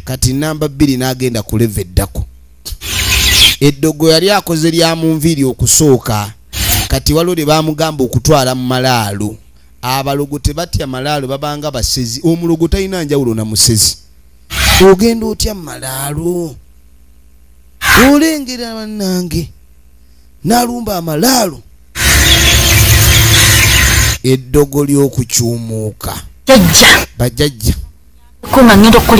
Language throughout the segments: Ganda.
Kati namba 2 n'agenda ku level eddako. Eddogo yali akoze lya mu nviiri okusooka. Kati waliwo lye baamugamba okutwala mu malaalo. Abalogo tebatya malaalo, babanga basezi. Omulogo talina njawulo na musezi. Ogenda otya mu malaalo? Olengera bannange n'alumba amalaalo. Eddogo ly'okukyumuuka. Bajjajja.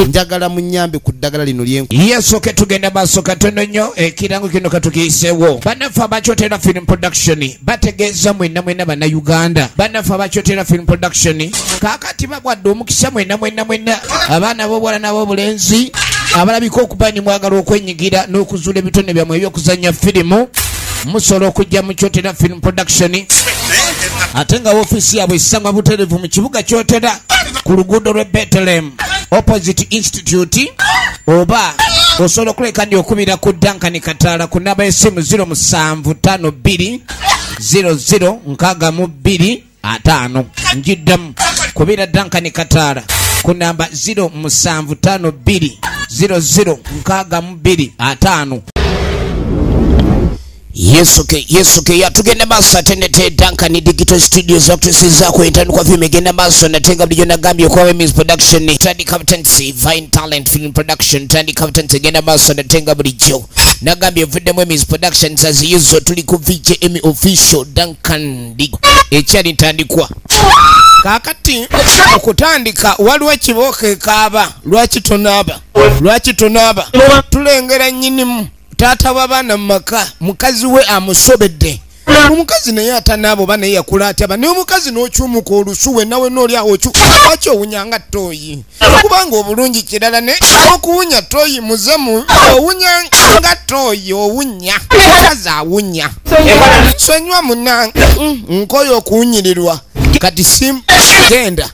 Njagala munnyambe ku ddagala lino lyenku. Yesu ke tugenda maaso katono nnyo, ekirango kino katukiyiseewo. Bannaffe abakyotera Film Production bategeeza mwenna mwenna Bannayuganda. Bannaffe abakyotera Film Production kaakati babwadde omukisa mwenna mwenna mwenna, abaana b'obuwala n'ab'obulenzi abalabika okuba ni mwagala okwenyigira n'okuzuula ebitone byammwe eby'okuzannya firimu, musobola okujja mu Kyotera Film Production, ate nga woofiisi yaabwe esangwa butereevu mu kibuga Kyotera ku luguudo lw'e Bethlehem opposite Institute, oba osobola okuleka ndi okubira ku Duncan Kataala ku namba y'essimu 0752 00 62 5. Njiddamu kubira Duncan Kataala ku namba 0752 00 62 5. Yesuke Yesuke yatugenda maaso atendete Duncan Digital Studios okutusizaako entandikwa firimu egenda maaso natenga bulijjo nagambye okuba Women's Production tandika butandisi Vine Talent Film Production tandika butandisi egenda maaso natenga bulijjo nagambye evuddemu Women's Productions as usual. Tuli ku VJM Official Duncan ekyali ntandikwa. Kaakati okutandika waliwo ekibooko ekaaba. Lwaki tonaaba? Lwaki tonaaba? Tulengera nnyinimu taata w'abaana mu maka, mukazi we amusobedde. Omukazi naye atanaaba oba naye yakula atya? Naye omukazi n'okyumuka olusu wenna wenna oli awo lwaki owunya nga ttooyi? Kubanga obulungi kirala, naye okuwunya ttooyi muzemu, owunya nga ttooyi, owunya. Omukazi awunya. Nsonyiwa munnange, nkoye okuwunyirirwa. Kati simu genda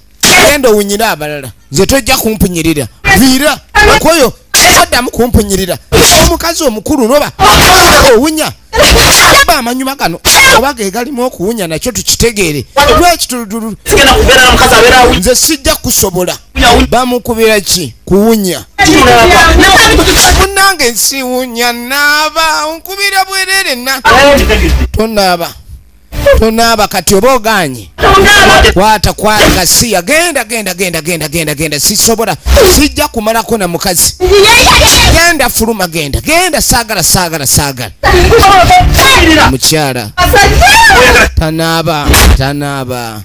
genda owunyire abalala, nze tojja kumpunyirira. Viira nkoyo oddamu kumpunyirira. Omukazi omukulu noba owunya ba amanyuma gano oba ge galimu okuwunya nakyo tukitegeere. Lwaki nze sijja kusobola. Bamukubira ki? Kuwunya. Munnange nsiwunya, naaba nkubira bwerere na tonaaba. Tonaaba kati oba ogaanye. Kwata kwata gasiya genda genda genda genda genda genda, sisobola, sijja kumalako na mukazi. Genda fuluma genda genda, saagala saagala saagala. Mukyala tanaaba tanaaba.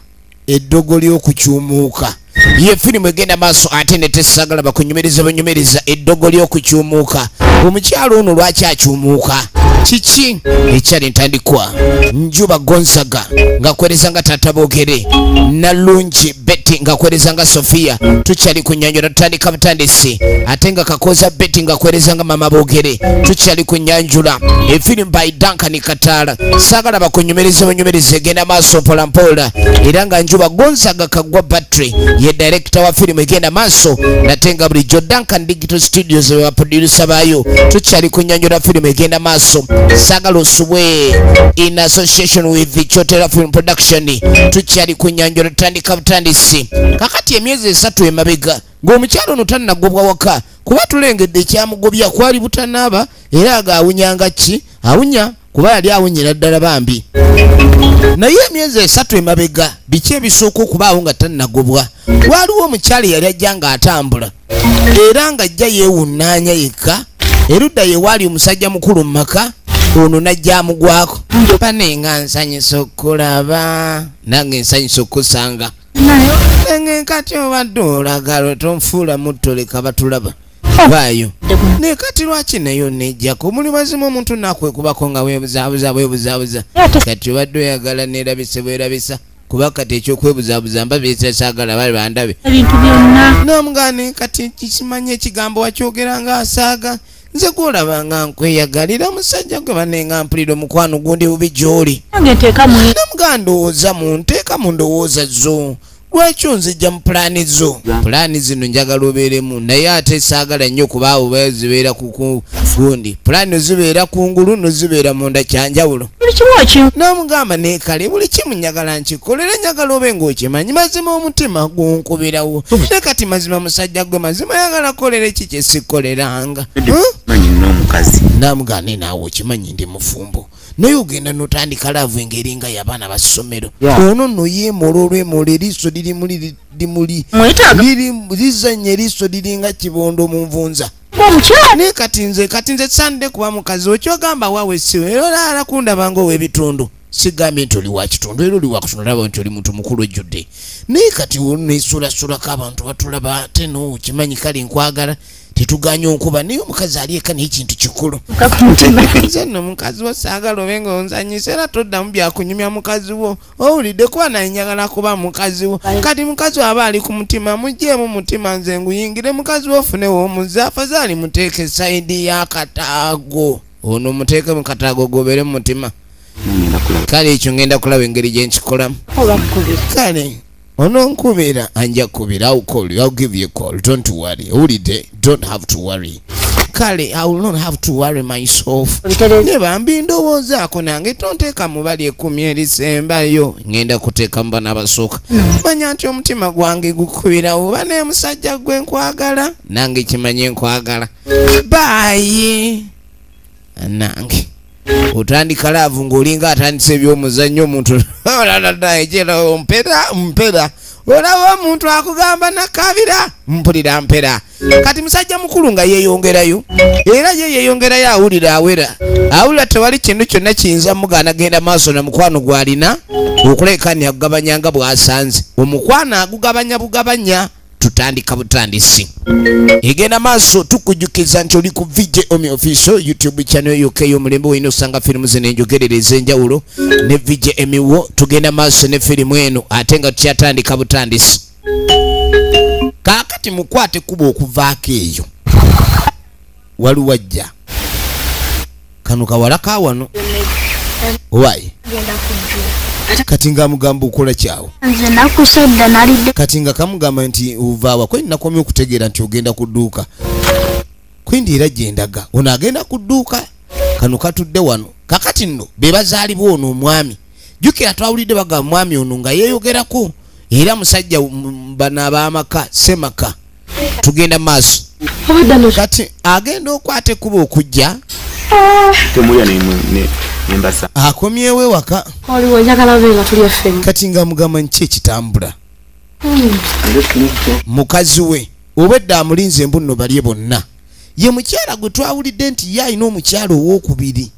Eddogo ly'okukyumuuka ye firimu egenda maaso ate ne tesagala bakunyumiriza bunyumiriza. Eddogo ly'okukyumuuka, omukyala ono lwaki akyumuuka? Kiki ekyali ntandikwa? Njuba Gonzaga ng'akwereza nga Taata Boogere, Nalungi Betty ng'akwereza nga Sofia. Tukyali ku nnyanjula, tutandika butandisi, ate nga Kakoza Betty ng'akwereza nga Mama Boogere. Tukyali ku nnyanjula, efirimu by Duncan Kataala. Saagala bakunyumiriza bunyumiriza, egenda maaso mpola mpola, era nga Njuba Gonzaga Kaggwa Battery ye director wa firimu egenda maaso, nate nga bulijjo Duncan Digital Studios be baproducer baayo. Tukyali ku nnyanjula, firimu egenda maaso. Saagala osubwe in association with the Kyotera Film Production. Tukyali ku nnyanjula, tutandika butandisi. Kakati emyezi 3 emabega ng'omukyalo ono tannagobwa waka, kuba tulengedde ekyamugobya kwali butanaaba, era ng'awunyanga ki? Awunya kuba yali awunyira ddala bambi. Naye emyezi 3 emabega biki ebisooka okubaawo nga tannagobwa? Waliwo omukyala eyali ajja ng'atambula, era ng'ajja yeewunnaanya yekka. Erudda ye waali omusajja mukulu mu maka, ono n'ajja amugwako. Bane nga nsanyusa okulaba, nange nsanyusa okukusanga. Nange kati obadde olagala tonfuula mutto, leka batulaba. Vaayo. Naye kati lwaki nayo nejjako? Muli mazima omuntu naakwekubako nga weebuzaabuza bwebuzaabuza. Kati obadde oyagala neerabise bwerabisa, kuba kati ekyokwebuzaabuza mba byesaagala bali bandabe. Ebintu byonna. Namugane kati kikimanyi ekigambo wakyogera ng'asaaga. Nze gw'olaba nga nkweyagalira musajja gwe banne nga mpulira omukwano gundi bubi gy'oli. Nange nteeka mu Namugamba ndowooza mu nteeka mu ndowooza zo. Lwaki onzijja mu pulaani zo? Pulaani zino njagala obeeremu, naye ate saagala nnyo kubaawo zibeera ku gundi. Pulaani zibeera kungulu nozibeera munda kyanjawulo. N'amugamba neekale buli kimu njagala nkikolera, njagala obe ng'okimanyi. Mazima omutima gunkubirawo. Ne kati mazima musajja gwe mazima yagala kolera ki kye sikoleranga. N'amugamba naawe okimanyi ndi mufumbo. Naye ogenda n'otandika laavu engeri nga y'abaana ba ssomero. Ono nno yeemola olwemola eriiso liri limuli lizannya eriiso liringa kibondo mu nvunza. Naye kati nze sande kuba mukazi okyogamba waawe siwe era olaala kundaba ng'ow'ebitundu. Sigambye nti oli wa kitundu era oli wa kitundu olaba nti oli muntu mukulu ojjudde. Naye kati neesulasulako abantu batulaba ate n'okimanyi kale nkwagala. Tetuganya onkuba naye omukazi ali eka naye kintu kikulu. Nze nno mukazi wo saagala obe ng'onzanyisa era toddamu byakunyumya mukazi wo. Owulidde kuba naye njagala kuba mukazi wo. Kati mukazi wo aba ali ku mutima muggyemu mutima nze nguyingire mukazi wo ofunewo omuze afazaali muteeke sayidi y'akataago. Ono muteeke mu kataago gobere mu mutima. Kale ekyo ngenda kulaba engeri gye nkikolamu. Kale ono nkubira anja kubira. I'll call you. I'll give you a call. Don't worry. Owulidde, don't have to worry. Kale I will not have to worry myself. Ne bambi ndowoozaako nange tonteeka mu bali 10 erisembayo. Ngenda kuteeka mu bano abasooka. Manya nti omutima gwange gukubirawo oba ne musajja gwe nkwagala. Nange kimanye nkwagala. Bye. Nange otandika laavu ng'olinga atandise ebyomuzannyo omuntu mpera mpera olaba omuntu akugamba nakabira mpulira mpera. Kati musajja mukulu nga yeeyongerayo era ye yeeyongerayo awulira awera awulira tewali kintu kyonna kiyinza mugaana genda maaso na mukwano gw'alina okulekani akugabanya nga bw'asanze omukwano agugabanya bugabanya. Tutandika butandisi egenda maaso. Tukujjukiza nti oli ku VJ Omi Official YouTube channel yokka ey'omulembe olina osanga firimu zino enjogerere ez'enjawulo ne VJ Emiwo. Tugenda maaso ne firimu eno ate nga tukyatandika butandisi. Kaakati mukwate kuba okuvaako eyo waliwo ajja kano kawala ka wano owaye kati nga amugamba okola kyawo. Nze nakusedda nalidde. Kati nga kamugamba nti ovaawa kwe nakomye okutegeera nti ogenda ku dduuka. Kwendi era gye ndaga ono agenda ku dduuka kano katudde wano. Kakati nno be bazaalibwa ono omwami. Jjukira twawulidde bagamba mwami ono nga yeeyogerako era musajja bano ab'amaka ssemaka. Tugenda maaso. Kati agenda okwata ekkubo okujja akomyewo ewaka. Kati nga amugamba nki ekitambula mukazi we obwedda amulinze embu nno balye bonna. Ye mukyala gwe twawulidde nti ye alina omukyala owookubiri,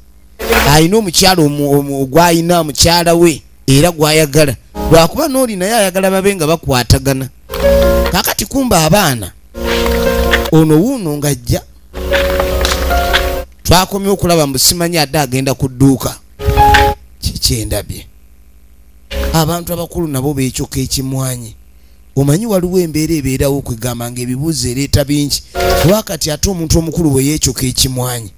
alina omukyala gw'alina mukyala we era gw'ayagala lwakuba n'oli naye ayagala babe nga bakwatagana. Kaakati kumba abaana ono wuuno ng'ajja twakomye okulaba mbu simanyi adde agenda ku dduuka. Kikyendabye abantu abakulu nabo beekyoka ekimwanyi. Omanyi waliwo embeera ebeerawo okwegamba ng'ebibuuzo ereeta bingi. Wakati ate omuntu omukulu bwe yeekyoka ekimwanyi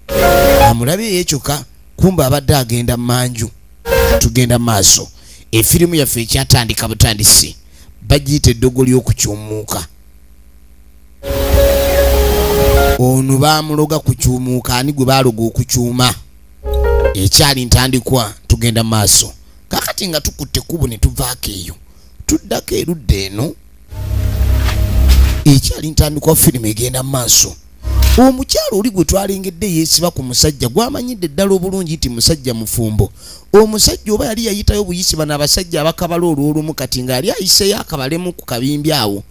amulabye yeekyoka kumba abadde agenda mmanju. Tugenda maaso. Efirimu yaffe ekyatandika butandisi bagiyita eddogo ly'okukyumuuka. Ono baamuloga kukyumuuka. Ani gwe baaloga okukyuma? Ekyali ntandikwa. Tugenda maaso. Kakati nga tukutte kkubo ne tuvaako eyo tuddako erudda eno. Ekyali ntandikwa firimu egenda maaso. Omukyalo oli gwe twalengedde yeesiba ku musajja gwamanyidde ddala obulungi nti musajja mufumbo. Omusajja oba yali yayitayo buyisi bano abasajja abakabala olw'olumu kati ng'ali ayiseeyo akabalemu ku kabimbi awo.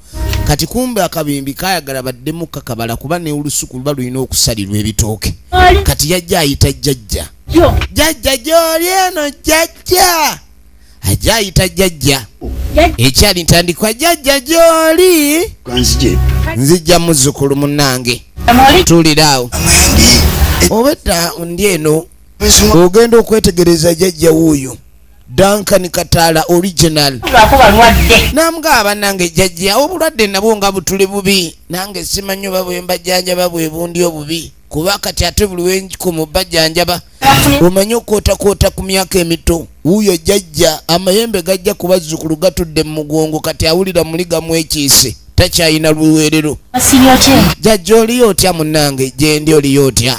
Kati kumbe akabimbi kaayagala baddemu kakabala kuba ne olusuku luba lulina okusalirwa ebitooke. Kati yajja ayita jjajja. Jjajja gy'oli eno jjajja. Ajja ayita jjajja. Ekyali ntandikwa jjajja gy'oli. Nzijja muzzukulu munnange. Tuulira awo. Obedda ndi eno ogenda okwetegereza jjajja wuuyo Duncan Katala original. Namugamba bannange jjajja obulwadde nabwo nga butuli bubi nange simanyi oba bwe mbajjanjaba bwe bundi obubi. Kuba kati ate buli wenjikomo bajjanjaba omanyi okwotakwota ku myaka emito. Wuuyo jjajja amayembe gajja ku bazzukulu gatudde mu mugongo, kati awulira muli gamwekiise, takyayina luweerero. Jjajja oliyo otya munnange? Gyendi oliyo otya?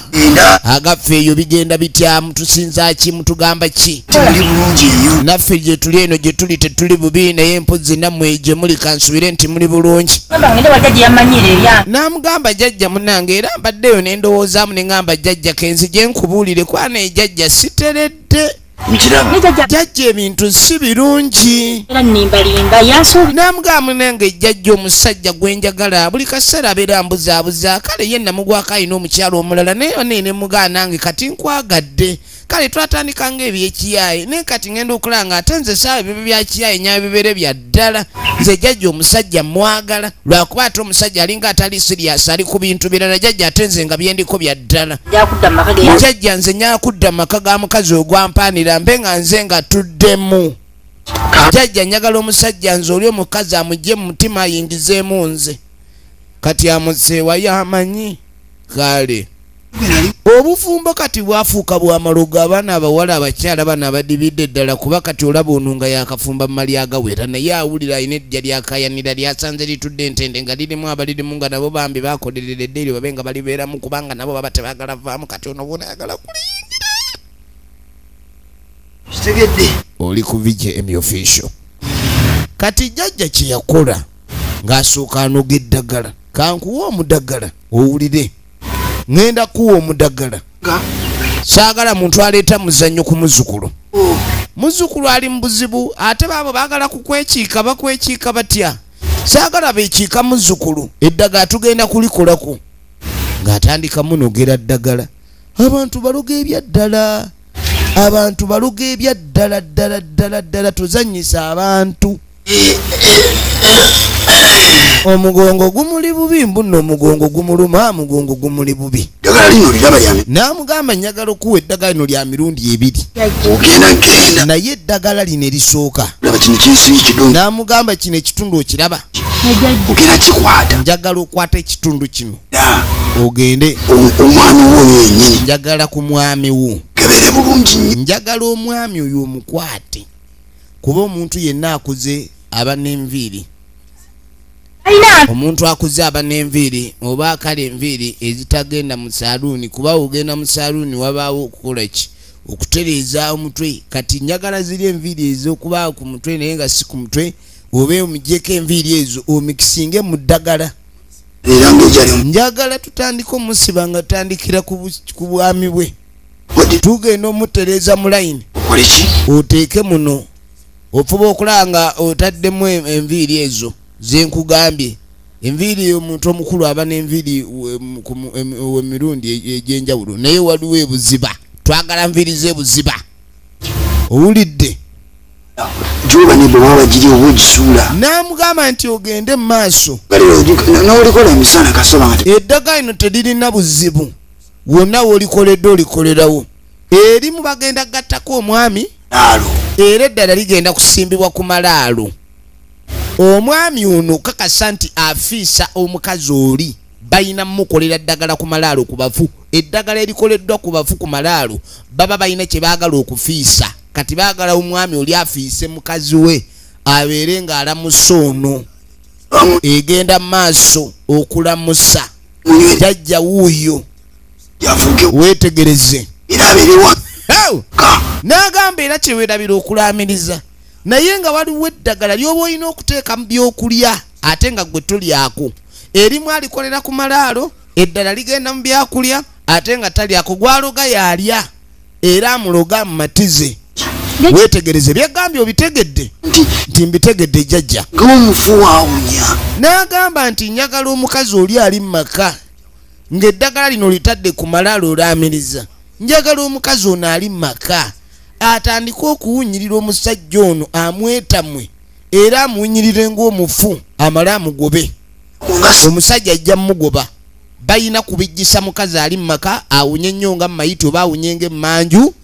Agaffe eyo bigenda bitya? Mutusinza ki? Mutugamba ki? Naffe gye tuli eno gye tuli tetuli bubi, naye mpozzi nammwe gye muli kansubire nti muli bulungi. N'amugamba jjajja munnange era mbaddeyo ne ndowoozaamu ne ŋŋamba jjajja kenzi gye nkubuulire kwana ejjajja siteredde. Jjajja ebintu si birungi. N'amugamba munnange jjajja omusajja gwe njagala buli kaseera abeera mbuzaabuza, kale ye namugwako alina omukyalo omulala naye ne mugaana nange kati nkwagadde. Kale twatandika ng'ebyekiyaaye naye kati ngenda okulanga ate nze saawa ebyo bya kiyaye nyawe bibeere bya ddala. Nze jjajja omusajja mwagala lwakuba ate omusajja alinga atali serious, ali ku bintu birala. Jjajja ate nze nga byendiko bya ddala. Jjajja nze nyakudda mu maka ga mukazi ogwampanira mbe nga nze nga tuddemu. Jjajja njagala omusajja nze oli omukazi amugye mu mutima ayingizeemu nze. Kati amuseewa yamanyi kale obufumbo kati bwafuuka bwamalogo. Abaana abawala abakyala bano abadibidde ddala, kuba kati olaba ono nga yakafumba mu mali agawera, naye awulira alina eddya lyakayanira lyasanze litudde entende nga lirimu abalirimu nga nabo bambi bakolerera edda eryo babe nga balibeeramu, kubanga nabo baba tebaagala vaamu. Kati ono bona ayagala kuliyingira. Oli ku VJM Official. Kati jjajja kye yakola ng'asooka anoga eddagala. Kankuwa omuddagala owulire, ŋŋenda kuwa omuddagala. Saagala muntu aleeta muzannyo ku muzzukulu. Muzzukulu ali mu buzibu, ate baabo baagala kukwekiika. Bakwekiika batya? Saagala beekiika muzzukulu. Eddagala tugenda kulikolako. Ng'atandika munogera ddagala. Abantu baloga ebya ddala, abantu baloga ebya ddala ddala ddala ddala. Tozannyisa abantu. Omugongo gumuli bubi, mbuno omugongo gumuluma, omugongo gumuli bubi. N'amugamba njagala okuwa eddagala lino lya mirundi ebiri, naye eddagala lino erisooka, n'amugamba kino ekitundu okiraba, njagala okwata ekitundu kino ogende njagala ku mwami wo, njagala omwami oyo omukwate, kuba omuntu yenna akuze aba n'enviiri. Omuntu akuze aba n'enviiri oba akala enviiri ezitagenda mu saaluuni, kuba ogenda mu saaluuni wabaawo okukola ki, okutereeza omutwe. Kati njagala ziri enviiri ez'okubaawo ku mutwe naye nga si ku mutwe, oba omugyeko enviiri ezo omikisinge mu ddagala. Njagala tutandike omusiba nga tutandikira ku bwami bwe, tugenda omutereeza mu layini, oteeke muno ofuba okulaba nga otaddemu enviiri ezo zenkugambye. Enviiri omuntu omukulu aba n'enviiri emirundi egy'enjawulo, naye waliwo ebuziba, twagala nviiri z'ebuziba. Owulidde? N'amugamba nti ogende mu maaso, eddagala lino teririna buzibu wonna w'olikoledde olikolerawo. Erimu bagenda gattako omwami, era eddala ligenda kusimbibwa ku malaalo. Omwami ono kakasa nti afiisa omukazi oli, balina mumukolera ddagala ku malaalo ku bafu. Eddagala erikoleddwa ku bafu ku malaalo baba balina kye baagala okufiisa. Kati baagala omwami oli afiise mukazi we abeere ng'alamusa ono, egenda maaso okulamusa jjajja wuuyo. Weetegereze, n'agamba era kyeweerabira okulamiriza, naye nga waliwo eddagala ly'oba olina okuteeka mu byokulya ate nga gwe tolyako. Erimu alikolera ku malaalo, eddala ligenda mu byakulya ate nga talyako, gwaloga yalya era amuloga amumatize. Weetegereze byegambye, obitegedde nti mbitegedde jjajja. N'agamba nti njagala omukazi oli ali mu maka ng'eddagala lino litadde ku malaalo olaamiriza, njagala omukazi ono ali mu maka atandike okuwunyirira omusajja ono, amwetamwe era amuwunyirire ng'omufu, amale amugobe. Omusajja ajja mumugoba. Balina kubijjisa mukazi ali mu maka awunye nnyo nga mumayiti oba awunye ng'emmanju,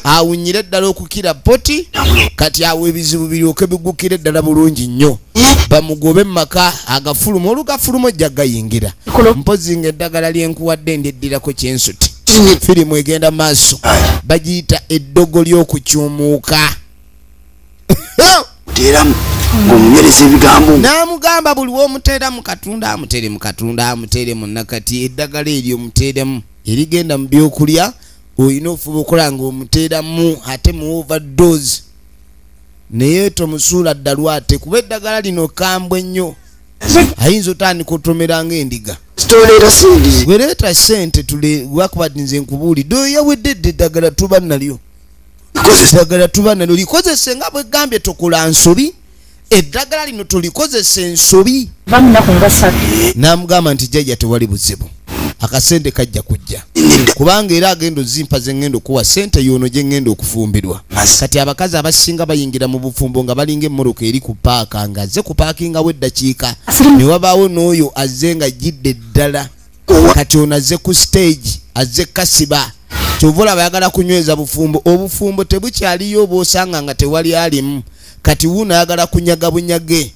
awunyire ddala okukira poti. Kati awo ebizibu biryoke bigukire ddala bulungi nnyo. Bamugobe mu maka agafuluma olugafuluma ojja gayingira. Mpozi ng'eddagala lyenkuwadde ndiddirako kyensuti. Firimu egenda maaso. Bagiyita eddogo ly'okukyumuuka. N'amugamba buli w'omuteera mu katunda amuteere mu katunda amuteere mu nakati eddagala eryo omuteeremu erigenda mu byokulya olina ofuba okola ng'omuteeramu ate mu overdose. Naye tomusuula ddalu ate kuba eddagala lino kambwe nnyo. Ayinza otandika otomera ng'endiga. Wereeta ssente lwakuba nze nkubuulidde oyo yawedde edda eddagala tuba nalyo. Eddagala tuba nalyo likozese nga bwe gambye tokola nsobi. Eddagala lino tulikozesa ensobi. N'amugamba nti jjajja tewali buzibu. Akasente kajja kujja. Kubanga era agenda ozimpa ze ngenda okuwa ssente y'ono gye ngenda okufumbirwa. Kati abakazi abasinga bayingira mu bufumbo nga balinga emmotoka eri ku paaka nga azze ku paakingawo eddakiika. Ne wabaawo n'oyo azze nga ajjidde ddala. Kati ono azze ku stage azze kasiba. Kyova olaba ayagala kunyweza bufumbo. Obufumbo tebukyaliyo bw'osanga nga tewali alimu. Kati wuno ayagala kunyaga bunyage.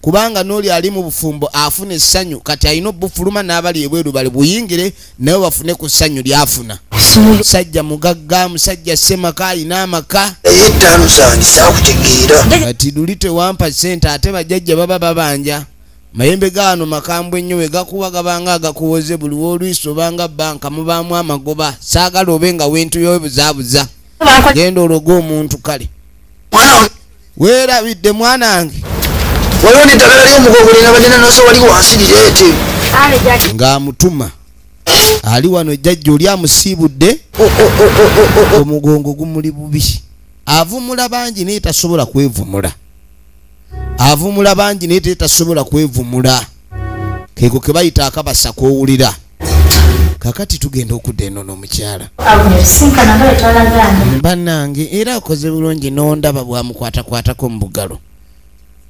Kubanga n'oli ali mu bufumbo afuna essanyu kati alina obufuluma n'abali ebweru bali buyingire naye bafune ku ssanyu ly'afuna. Musajja mugagga, musajja ssemaka alina amaka. Kati luli tewampa ssente ate bajjajja baba babanja. Mayembe gaano makambwe nnyo we gakuwa gabanga agakuwoze buli w'olwiso obanga bbanka mubaamu amagoba. Saagala obe nga wentuyo buzaabuza. Genda ologe omuntu kale. Weerabidde mwanange. Waliwo n'eddagala ly'omugongo lye nabadde nanoose wali wansi lireete. Ng'amutuma ali wano jjajja oli amusiibudde omugongo gumuli bubi. Avumula bangi naye tasobola kwevumula. Avumula bangi naye tasobola kwevumula. Keeko ke bayita akabasa k'owulira. Kakati tugenda okudda eno n'omukyala. Bannange era akoze bulungi n'ondaba bw'amukwatakwatako mu bugalo.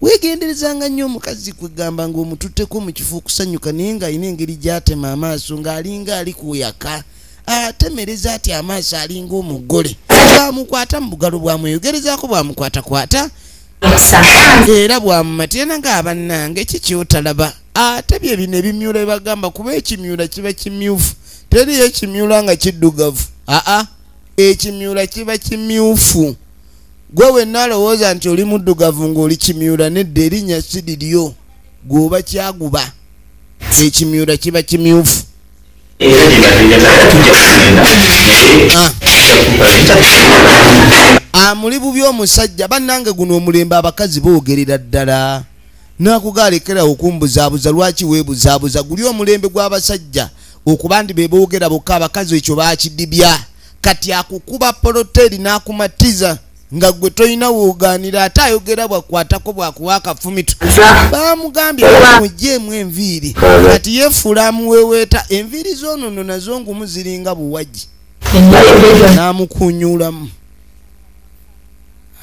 Weegenderezanga nnyo omukazi kwegamba ng'omututteko mu kifo okusanyuka naye ng'alina engeri gy'atema amaaso ng'alinga ali kuyaka. Atemereza ati amaaso alinga omugole. Bw'amukwata mu bugalo bw'amweyogerezaako bw'amukwatakwata era bw'amumatira ng'abannange kiki otalaba. Ate bye bino ebimyula bye bagamba kuba ekimyula kiba kimyufu. Teriyo ekimyula nga kiddugavu. Aa, ekimyula kiba kimyufu. Gwe wenna alowooza nti oli muddugavu ng'oli kimyula nedda erinnya si liryo gw'oba kyaguba. Ekimyula kiba kimyufu. Amuli bubi omusajja bannange guno omulembe abakazi boogerera ddala. Nakugalekera okumbuzaabuza lwaki weebuzaabuza guli omulembe gw'abasajja okuba nti be boogera bokka abakazi ekyo baakidibya. Kati akukuba poloteri n'akumatiza nga gwe tolina woogaanira ate ayogera bwakwatako bwakuwa akafumitu. Baamugambye muggyemu enviiri kati yeefuula amuweeweeta enviiri z'ono nno nazo ngumu ziringa buwagi. N'amukunyulamu.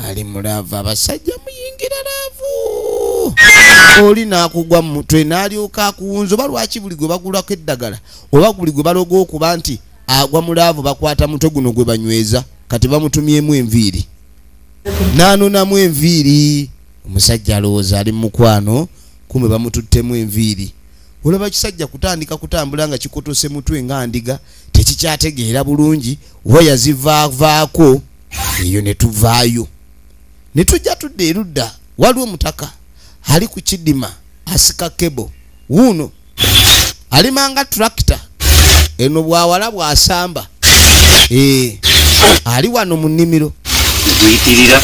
Ali mu love abasajja muyingira love. Oli n'akugwa mu mutwe n'alyoka akuwunza oba lwaki buli gwe bagulako eddagala oba buli gwe baloga okuba nti agwa mu love bakwata mutwe guno gwe banyweza kati bamutumyemu enviiri. N'anonamu enviiri. Omusajja alowooza ali mu mukwano kumbe bamututtemu enviiri. Olaba kisajja kutandika kutambula nga kikotose mutwe nga ndiga tekikyategeera bulungi waya zivaavaako eyo ne tuvaayo. Ne tujja tudda erudda waliwo omutaka ali ku kidima asika kebo wuuno alimanga tractor eno bwawala bw'asamba ali wano mu nnimiro guyitirira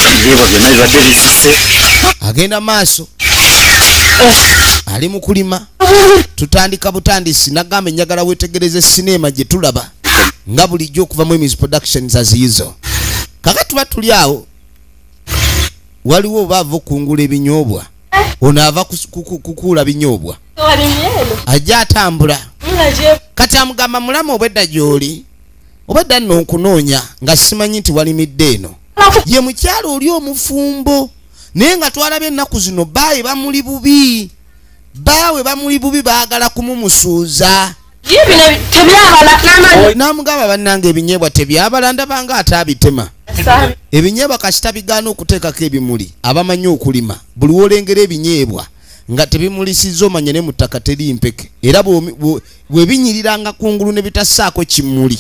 ebyeebwa byonna bibadde bizise. Agenda maaso ali mu kulima. Tutandika butandisi nagamba enjagala weetegereze sinema gye tulaba nga bulijjo okuva mu Emis Productions aziyizo. Kakati tuba tuli awo waliwo oba ava okungula ebinyoobwa ono ava kukuula binyoobwa ajja atambula kati amugamba mulamu obwedda gy'oli obwedda nno nkunoonya nga simanyi nti walimidde eno. Ye mukyalo oli omufumbo naye nga twalabye ennaku zino baawe bamuli bubi, baawe bamuli bubi baagala kumumusuuza. Namugamba bannange ebinyeebwa tebyabala ndabanga ate abitema. Ebinyeebwa kasita bigaana okuteekako ebimuli abamanyi okulima buli w'olengera ebinyeebwa nga tebimulisiza omanye ne mu ttaka teri mpeke era bwe binyiriranga kungulu ne bitassaako kimuli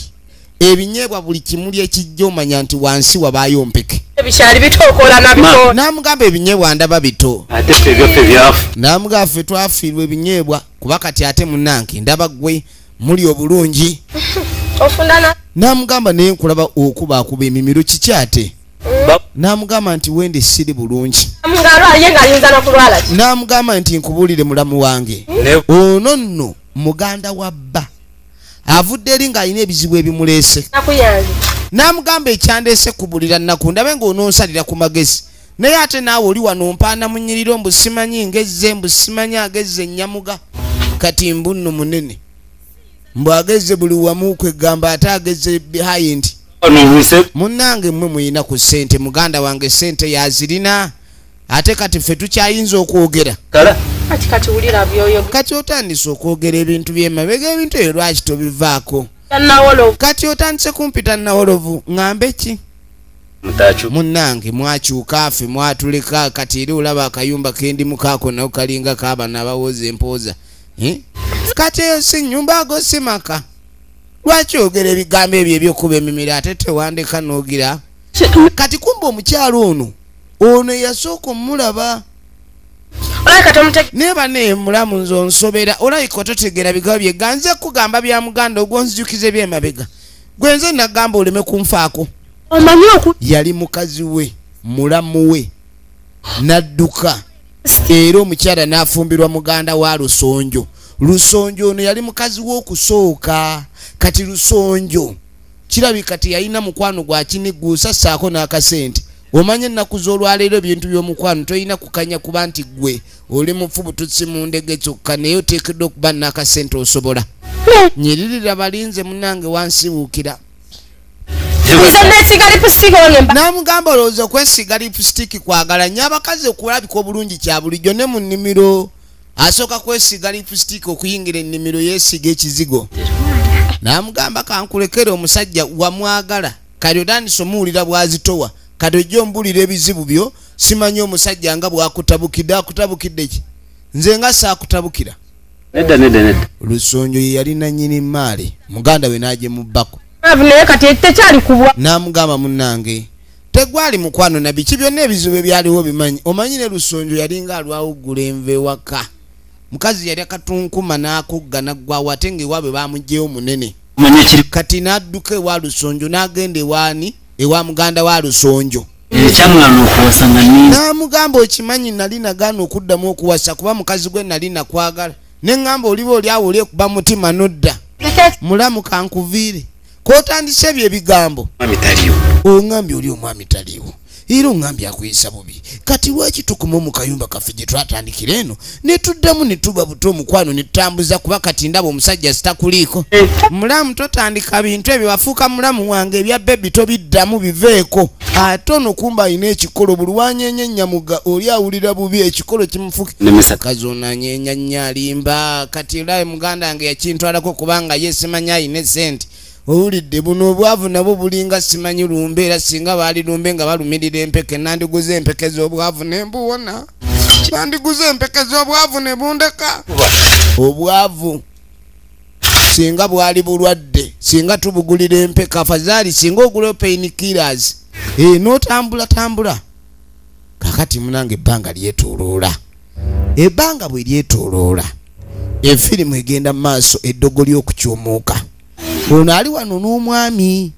ebinyeebwa buli kimuli ekijja omanya nti wansi wabaayo mpeke. Namugamba ebinyeebwa ndaba bito. Namugamba ffe twafiirwa ebinyeebwa kuba kati ate munnange ndaba ggwe muli obulungi. Namugamba naye nkulaba okubaakuba emimiro kiki ate? Namugamba nti wendi siri bulungi. Namugamba nti nkubuulire mulamu wange ono nno muganda wa bba avudde eri ng'alina ebizibu ebimuleese. Namugamba ekyandeese kubulira nnaku ndabe ng'onoonsalira ku magezi naye ate naawe oli wano mpaana munyiriro mbu simanyi ngezze mbu simanyi agezze ennyamuga kati mbu nno munene mbu agezze buli wamu kwegamba ate agezze behind. Munnange mmwe muyina ku ssente muganda wange ssente yazirina ate kati ffe tukyayinza okwogera. Kati otandise okwogera ebintu by'emabega ebintu ebyo lwaki tobivaako? Kati otandise kumpita nnawolovu ŋŋambe ki? Munnange mwakyuka ffe mwatuleka kati era olaba akayumba kendimu kaako nako kalinga kaabano abawooza empooza. Kati eyo si nnyumba ago si maka. Lwaki ogera ebigambo ebyo ebyokuba emimiro ate tewandeka n'ogira? Kati kumbe omukyalo ono ono yasooka omulaba naye banne mulamu nze onsobera olabika ototegeera bigambo bye ganze kugamba bya muganda ogwonzijukiza ebyemabega gwe nze nagamba oleme kunfaako. Yali mukazi we mulamu we n'adduka era omukyala n'afumbirwa muganda wa Lusonjo. Lusonjo ono yali mukazi w'okusooka. Kati Lusonjo kirabika teyalina mukwano gwa kiniguusa ssaako n'akasente. Omanye ennaku z'olwaleero ebintu by'omukwano tolina kukanya kuba nti ggwe oli mufu bututsi mu ndege kyokka naye oteekeddwa okuba n'akasente osobola. Nyiririra balinze munnange wansiwuukira. Namugamba olowooza okwesiiga lipusitiiki kwagala nnyo abakazi okulabika obulungi kya bulijjo ne mu nnimiro asooka kwesiiga lipusitiiki okuyingira ennimiro yeesiiga ekizigo. Namugamba kankulekere omusajja wamwagala kati otandise omuwulira bw'azitowa kati ojja ombulira ebizibu byo simanyi omusajja nga bw'akutabukidde akutabukidde ki nze nga saakutabukira. Lusonjo ye yali nannyini mmaali muganda we n'agimubbako. Namugamba munnange tegwali mukwano na biki byonna ebizibu ebyaliwo bimanyi omanyi ne Lusonjo yalinga alwawo oggula enva ewaka. Mukazi yali akatunkuma n'akugga n'aggwawo ate ng'ewaabwe bamuggyeyo munene. Kati n'adduka ewa Lusonjo n'agenda ewaani ewa muganda wa Lusonjo. Namugamba okimanyi nali nagaana okuddamu okuwasa kuba mukazi gwe nali nakwagala ne ŋŋamba oliba oli awo oli ekuba mutima nodda. Mulamu kankuviire k'otandise ebyo ebigambo oŋŋambye oli omwami taliiwo era oŋŋambye akuyisa bubi kati lwaki tukuma mu kayumba kaffe gye twatandikira eno ne tuddamu ne tuba buto omukwano ne tutambuza kuba kati ndaba omusajja sitakuliiko. Mulamu totandika bintu ebyo wafuuka mulamu wange ebya bebi tobiddamu biveeko. Ate ono kumba alina ekikolo buli wanyeenya ennyamuga oli awulira bubi ekikolo kimufuka. Mukazi ono anyeenya nnyo alimba kati era muganda wange yakintwalako kubanga ye simanyi alina essente. Owulidde buno obwavu nabwo bulinga simanyi lumbe era singa baali lumbe nga balumirira empeke nandiguze empeke z'obwavu ne mbuwona. Nandiguze empeke z'obwavu ne bundeka. Obwavu singa bwali bulwadde singa tubugulira empeke afazaali singa ogula pain killers n'otambula tambula. Kakati munange ebbanga lyetooloola. Ebbanga bwe lyetooloola efirimu egenda mu maaso eddogo ly'okukyumuuka. Ono ali wano n'omwami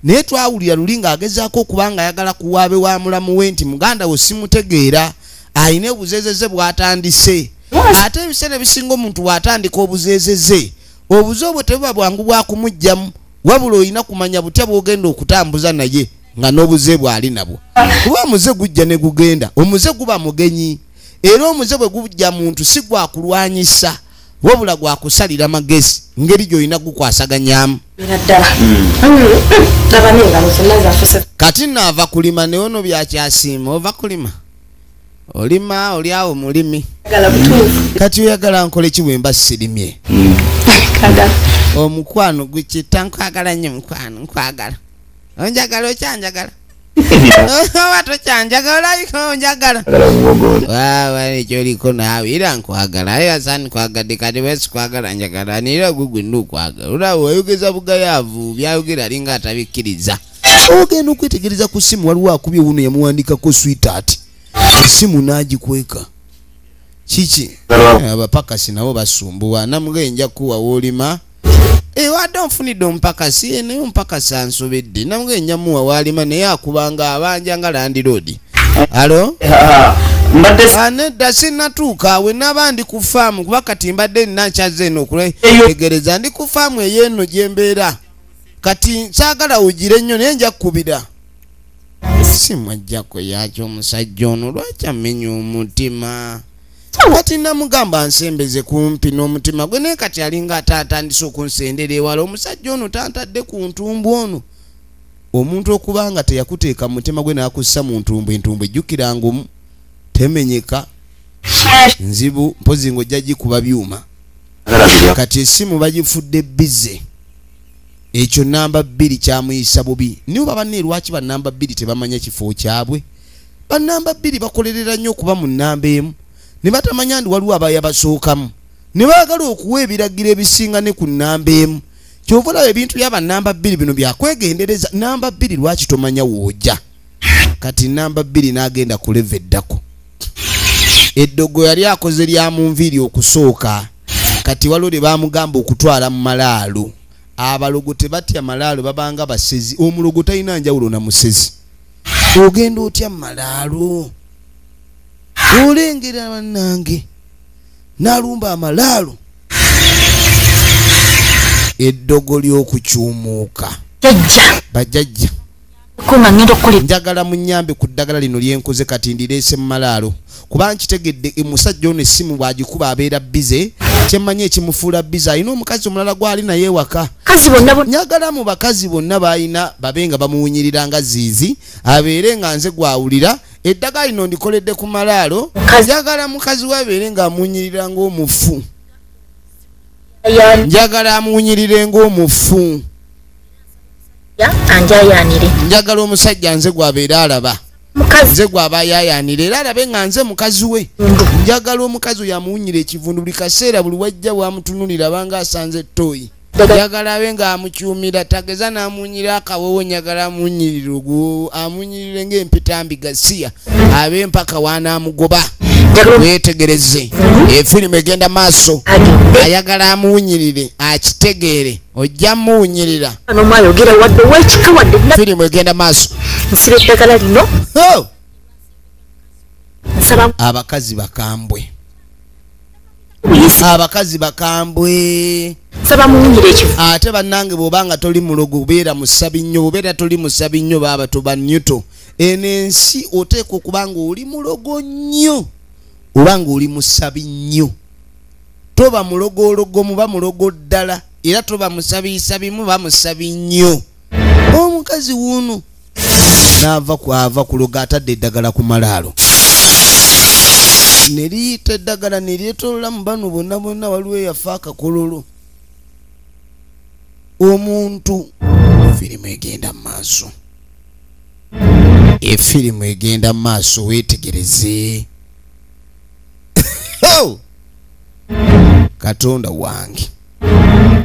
naye twawulira luli ng'agezaako okuba nga ayagala kuwaabe wa mulamu we nti muganda we simutegeera alina obuzeezeze bw'atandise. Ate ebiseera ebisinga omuntu bw'atandika obuzeezeze obuze obwo tebuba bwangu bwa kumuggyamu wabula olina kumanya butya bw'ogenda okutambuza naye nga n'obuze bw'ali nabwo kuba omuze gujja ne gugenda omuze guba mugenyi era omuze bwe gujja muntu si gwakulwanyisa wabula gwakusalira magezi ngeri gy'olina gukwasaganyaamu. Kati naava kulima naye ono byakyasiima ova kulima olima oli awo mulimi kati oyagala nkole ki bwe mba sirimye? Kagala. Omukwano gukita nkwagala nnyo mukwano nkwagala. Onjagala okyanjagala. Oba tokyanjagala olabika onjagala. Waawa ekyoliko naawe era nkwagala aye asa nkwagadde kati bwesikwagala njagala nera gwe gwenna okwagala. Olaba wayogeza bugayaavu byayogera alinga atabikkiriza. Ogenda okwetegereza ku ssimu waliwo akubye wuno yamuwandikako sweetheart. Essimu n'agikweka. Kiki? Abapakasi nabo basumbuwa namugaye nja kuwa woolima. Wadde onfunidde omupakasi naye omupakasi ansobedde namugaye nja muwa waalima naye akubanga abanja nga landiroodi. Alo? Nedda sinnatuuka we naba ndi ku faamu kuba kati mbadde nina nkyaza eno okutegereza ndi ku faamu ey'eno gye mbeera. Kati nsaagala ogire nnyo naye nja kukubira. Simu ajjako yakyo omusajja ono lwaki amenya omutima? Kati namugamba nsembeze kumpi n'omutima gwe naye kati alinga ate atandise okunsendera ewala. Omusajja ono tantadde ku ntumbu ono. Omuntu okuba nga teyakuteeka mu mutima gwe n'akussa mu ntumbu, entumbu ejjukira ngumu temenyeka nzibu mpozi ng'ojja gikuba byuma. Kati essimu bagifudde bize. Ekyo namba 2 kyamuyisa bubi. Nibo babanne lwaki ba namba 2 tebamanya kifo kyabwe? Ba namba 2 bakolerera nnyo okuba mu namba emu. Ne batamanya ndi waliwo abayabasookamu. Ne baagala okuwa ebiragiro ebisinga ne ku namba emu. Ky'ova olaba ebintu by'aba namba 2 bino byakwegendereza. Namba 2 lwaki tomanya w'ojja? Kati namba 2 n'agenda ku leva eddako. Eddogo yali akoze lya mu nviiri okusooka. Kati waliwo lye baamugamba okutwala mu malaalo. Abalogo tebatya malaalo babanga basezi. Omulogo talina njawulo na musezi. Ogenda otya mu malaalo? Olengera bannange n'alumba amalaalo. Eddogo ly'okukyumuuka. Bajjajja. Njagala munnyambe ku ddagala lino lyenkoze kati ndireese mu malaalo. Kuba nkitegedde omusajja ono essimu bw'agikuba abeera bize. Kyemmanyi ekimufuula bize alina omukazi omulala gw'ali naye ewaka. Njagala mu bakazi bonna b'alina babe nga bamuwunyirira nga ziizi, abeere nga nze gw'awulira. Eddagala lino ndikoledde ku malaalo. Njagala mukazi we abeere ng'amuwunyirira ng'omufu. Njagala amuwunyirire ng'omufu. Njagala omusajja nze gw'abeera alaba. Nze gw'aba yaayaanira era alabe nga nze mukazi we. Njagala omukazi oyo amuwunyira ekivundu buli kaseera buli wajja bw'amutunuulira abanga asanze ettooyi. Njagala abe ng'amukyumira tageza n'amuwunyira akawowo. Njagala amuwunyirire ogwo amuwunyirire ng'empitambi gasiya abe mpaka w'anaamugoba. Weetegereze efirimu egenda maaso. Ayagala amuwunyirire akitegeere ojja muwunyirira. Firimu egenda maaso. Abakazi bakambwe. Abakazi bakambwe. Ate bannange bw'obanga toli mulogo obeera musabi nnyo, obeera toli musabi nnyo baaba toba nnyuto. Eno ensi oteekwa okuba ng'oli mulogo nnyo oba ng'oli musabi nnyo. Toba mulogoologo muba mulogo ddala, era toba musabisabi muba musabi nnyo. Omukazi wuuno n'ava ava kuloga atadde eddagala ku malaalo. Ne liyita eddagala ne lyetoolola mu bano bonna bonna waliwo eyafa akakololo. Omuntu firimu egenda mu maaso. Efirimu egenda mu maaso weetegereze. Katonda wange,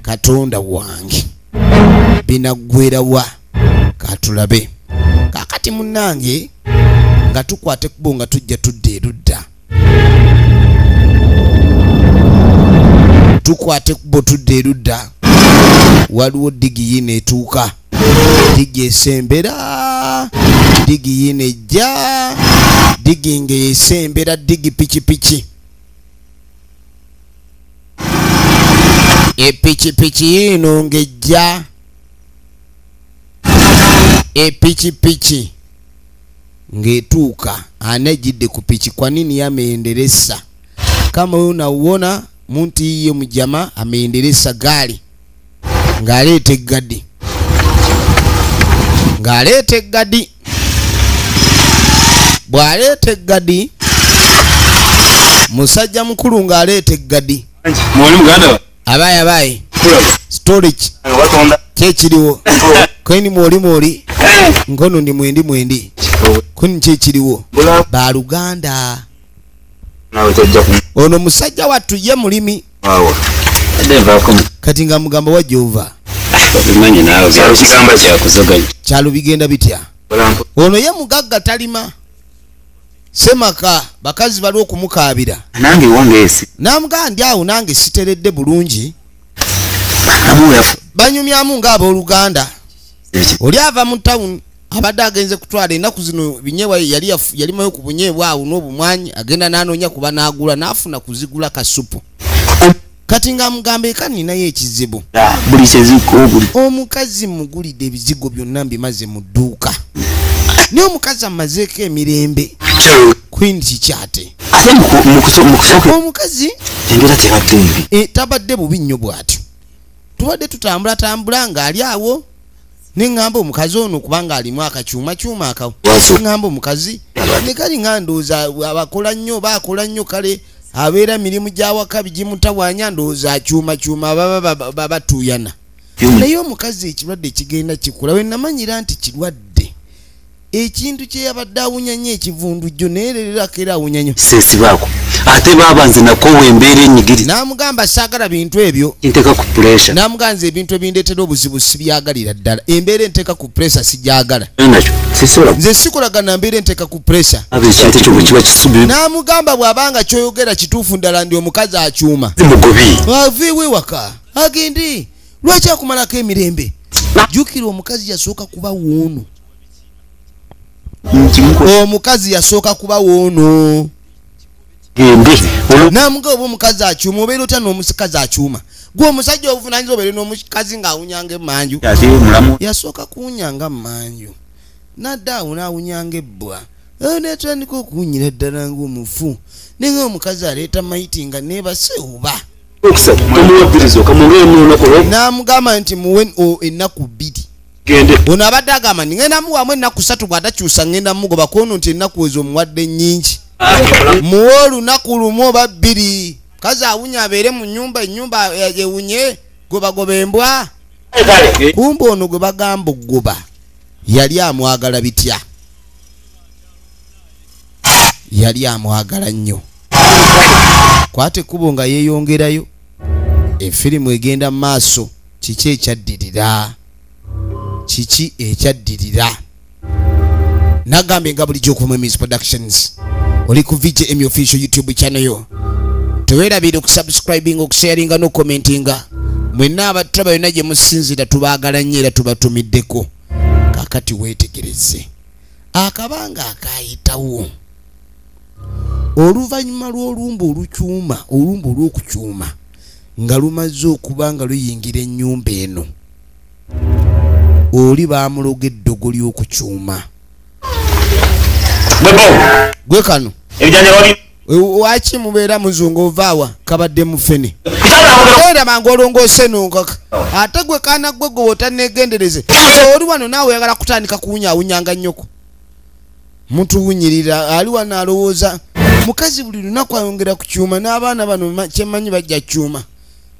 Katonda wange, binaggwera wa? Katulabe. Kaakati munnange nga tukwata ekkubo nga tujja tudda erudda. Tukwata ekkubo tudda erudda. Waliwo ddigi yiino etuuka. Ddigi esembera, ddigi yiino ejja, ddigi ng'esembera ddigi pikipiki. Epikipiki yiino ng'ejja. Epikipiki ng'etuuka. Anajidde ku piki kwa nini yameenderesa? Kama unauona muntu iye mujama ameenderesa gari ng'aleeta eggadi. Ng'aleeta eggadi. Bw'aleeta eggadi musajja mukulu ng'aleeta eggadi. Abaye abaye. Storage kyekiriwo kweni mwoli mwoli nkono ndi mwendi mwendi kweni kyekiriwo baluganda. Ono musajja wattu ye mulimi kati nga mugamba wa Jehova kyalo bigenda bitya. Ono ye mugagga talima semaka bakazi bali okumukaabira nange wange esi namugamba ndi awo nange siteredde bulungi. Banyumyamu ng'abooluganda. Oli ava mu tawuni abadde agenze kutwala ennaku zino binyeebwa yali yalimayo ku bunyeebwa awo n'obumwanyi agenda n'anoonya kuba n'agula n'afuna kuzigula kasupu. Kati nga mugamba eka ninayo ekizibu. Omukazi mugulidde ebizigo byonna mbimaze mu dduuka. Naye omukazi amazeeko emirembe. Queen kikyate. Omukazi embeera tebadde mbi. Tabadde bubi nnyo bw'atyo. Tubadde tutambula tambula ng'ali awo ne ŋŋamba omukazi ono kubanga alimu akakyuma kyuma akawo. Ŋŋamba omukazi ne kali nga ndowooza abakola nnyo baakola nnyo kale abeera mirimu gy'awaka bigimutawaanya ndowooza akyuma kyuma baba batuuyana. Naye omukazi ekirwadde kigenda kikula we namanyira nti kirwadde. Ekintu kye yabadde awunya nnyo ekivundu jjo naye leero era awunya nnyo. Seesibaako ate baaba nze nakoowa embeera enyigiriza. N'amugamba saagala bintu ebyo. Nteeka ku pressure. N'amugamba nze ebintu ebindeetera obuzibu sibyagalira ddala. Embeera enteeka ku pressure sigyagala. Nakyo sisobola. Nze sikolagana mbeera enteeka ku pressure. Aba ekintu ekyo bwe kiba kisubi. N'amugamba bw'abanga ky'oyogera kituufu ddala ndi omukazi akyuma. Mugobi. Aveewo ewaka agende. Lwaki akumalako emirembe? Jjukira omukazi yasooka kuba woono. Omukazi yasooka kuba woono. Namuga oba omukazi akyuma obeera otya n'omukazi akyuma? Gwe omusajja obuvunaanyizibwa obeere n'omukazi ng'awunyanga emmanju. Yasooka kuwunyanga mmanju nadda awo n'awunyanga ebbwa netandika okuwunyira ddala ng'omufu naye ng'omukazi aleeta mayiti nga neebase oba. N'amugamba nti muwe ennaku 2. Ono abadde agamba nti ngenda muwaamu ennaku 3 bw'atakyusa ngenda mugoba kwono nti ennaku ezo omuwadde nnyingi. Muwe olunaku lumu oba 2. Kazi awunya abeere mu nnyumba ennyumba ewunye gobagoba embwa. Kumbe ono gwe bagamba okugoba yali amwagala bitya. Yali amwagala nnyo. Kwata ekkubo nga yeeyongerayo. Efirimu egenda mu maaso. Kiki ekyaddirira? Kiki ekyaddirira? Nagambye nga bulijjo ku Mwemizi Productions. Oli ku VJM official YouTube channel yo. Teweerabira okusubscribing, okusharinga n'okucommentinga. Mwenna abatulaba yonna gye musinziira tubaagala nnyo era tubatumiddeko. Kaakati weetegereze. Akabanga akaayitawo. Oluvannyuma lw'olumbe olukyuma, olumbe olw'okukyuma nga lumaze okuba nga luyingira ennyumba eno. Oli baamuloga eddogo ly'okukyuma. Gwe kano. Waki mubeera muzungu ovaawa kabadde mufene. Era mangu olongoose n'onkaka. Ate gwe kaana gwe gwe otanneegendereze. Oli wano naawe oyagala kutandika kuwunyaawunyanga nnyoko. Mutuwunyirira ali wano alowooza mukazi buli lunaku ayongera ku kyuma n'abaana bano kyemmanyi bajja kyuma.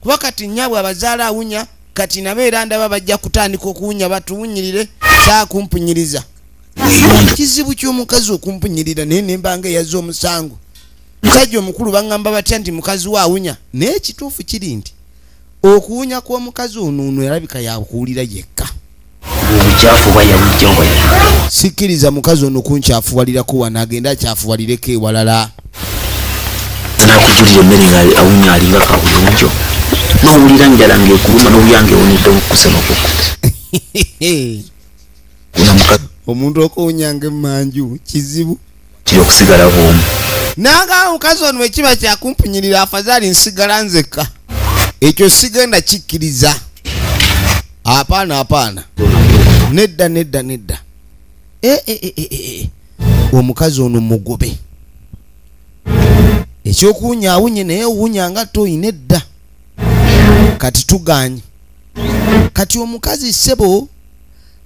Kuba kati nnyabwe abazaala awunya kati nabo era ndaba bajja kutandika okuwunya batuwunyirire saakumpunyiriza. Kizibu ky'omukazi okumpunyirira naye ne mbanga eyazza omusango. Musajja omukulu baŋŋamba batya nti mukazi we awunya naye ekituufu kiri nti okuwunya kw'omukazi ono ono yalabika yakuwulira yekka. Sikkiriza mukazi ono kunkyafuwalirako wano agende akyafuwalireko ewalala. Nakujulira emmere nga awunya alinga kabuyonjo n'owulira njala ng'ekuluma n'owulira ng'ewonedde okukusa n'okukkuta. Omuntu okuwunyanga emmanju kizibu. Kiri okusigala bw'omu. Nanga omukazi ono ekiba kyakumpunyirira afazaali nsigala nzekka. Ekyo sigenda kikkiriza. Hapana hapana. Nedda nedda nedda. Omukazi ono mugobe. Ekyokuwunya awunye naye owunya nga toyina edda. Kati tuganye. Kati omukazi ssebo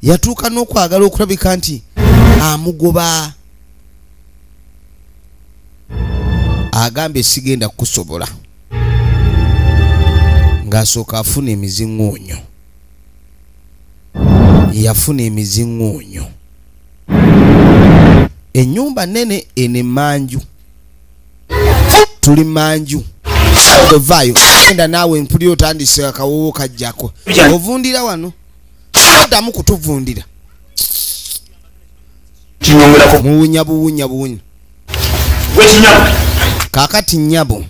yatuuka n'okwagala okulabika nti amugoba. Agambye sigenda kukusobola. Ng'asooka afuna emiziŋŋoonyo. Yafuna emiziŋŋoonyo. Ennyumba nnene eno emmanju. Tuli manju. Ovaayo. Genda naawe mpulira otandise akawoowo kajjako. Ovundira wano. Oddamu kutuvundira. Muwunya buwunya buwunya. Kaakati nnyabo.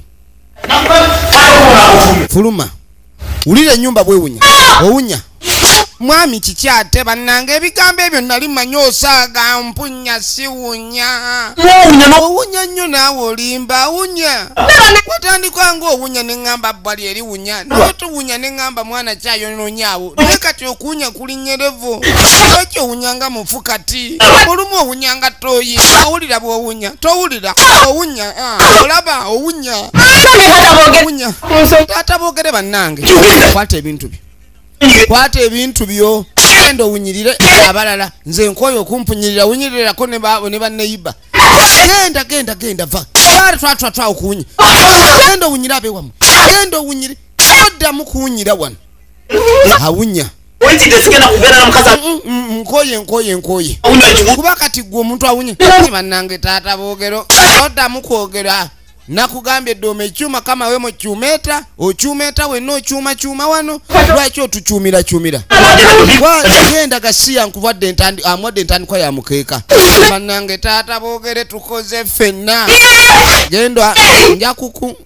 Fuluma. Wulira ennyumba bwewunya. Owunya. Mwami kiki ate bannange ebigambo ebyo nali mmanyi osaaga mpunya siwunya. Owunya nnyo naawe olimba wunya. Watandika ng'owunya ne ŋŋamba bbali eriwunya. Naye tuwunya ne ŋŋamba mwana kyayonoonyaawo. Naye kati okuwunya kuli nnyerevu. Lwaki owunya nga mufu kati? Olumu owunya nga ttooyi. Owulira bw'owunya. Towulira. Owunya. Olaba owunya. Owunya. Taata boogere bannange. Kwata ebintu byo. Kwata ebintu byo. Genda owunyirire abalala. Nze nkooye okumpunyirira wunyirirako ne banneyiba. Genda genda genda va. Twala twa okuwunya. Genda owunyire abeewammwe. Genda owunyire. Oddamu kuwunyira wano. Awunya. Nkoye nkoye nkoye. Kuba kati gwe omuntu awunya. Bannange taata boogero. Oddamu kwogera. Nakugambye eddooma ekyuma kama we mukyumeeta okyumeeta wenna okyumakyuma wano lwaki otukyumirakyumira. Genda gasiya nkuwadde amuwadde entandikwa ya mukeeka. Bannange taata boogere tukoze ffenna. Genda nja kuku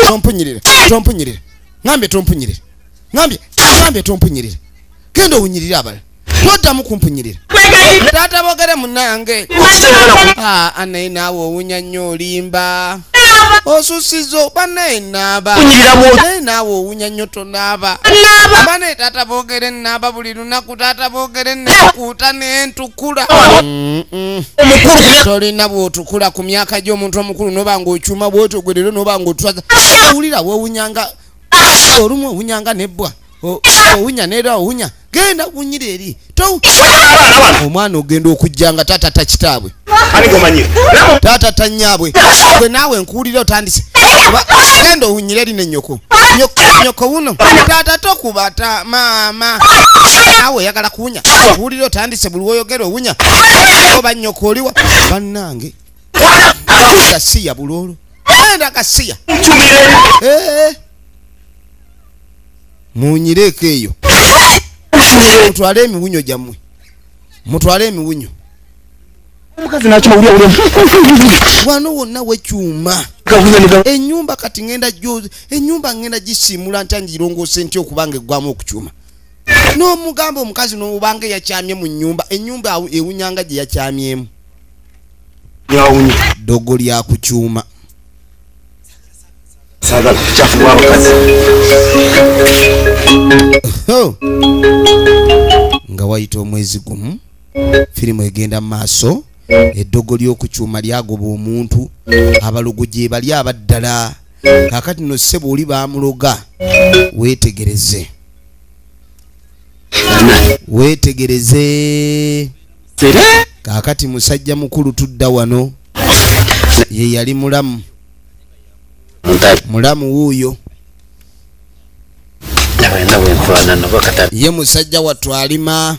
tompunyirira tompunyirira ngambye tompunyirira ngambye ngambye tompunyirira. Genda owunyirire abalala. Toddamu kumpunyirira. Taata boogere munnange. Naye naawe owunya nnyo olimba. Osusizo banaye naaba. Naye naawe owunya nnyo tonaaba. Banaye taata boogere naaba buli lunaku taata boogere nekuuta nentukula. Tolina bw'otukula ku myaka gy'omuntu omukulu n'oba ng'okyuma bw'otyo gwe leero n'oba ng'otwaza. Owulira weewunyanga olumu owunyanga nebbwa. Owunya neera owunya. Genda wunyira eri. Omwana ogenda okujja nga taata takitaabwe. Taata tannyaabwe. Gwe naawe nkuwulira otandise. Genda owunyire eri ne nnyoko. Nnyoko wuno. Taata tokubata maama. Naawe oyagala kuwunya. Nkuwulira otandise buli w'oyogera owunya. Oba nnyoko oliwa. Bannange. Gasiya buloolo. Genda gasiya. Muwunyireeko eyo. Mutwale emiwunyo gyammwe. Mutwale emiwunyo. Wano wonna wekyuma. Ennyumba kati ngenda ennyumba ngenda gisiimula ntya ngirongoose ntya okubanga eggwamu okukyuma. N'omugamba omukazi n'obanga yakyamye mu nnyumba, ennyumba ewunyanga gye yakyamyemu. Ddogo lya kukyuma. Nga wayita omwezi gumu, firimu egenda mu maaso. Eddogo ly'okukyuma lyagoba omuntu. Abalogo gye bali abaddala. Kaakati nno ssebo oli baamuloga. Weetegereze. Weetegereze. Kaakati musajja mukulu tudda wano. Ye yali mulamu. Mulamu wuuyo. Ye musajja wattu alima.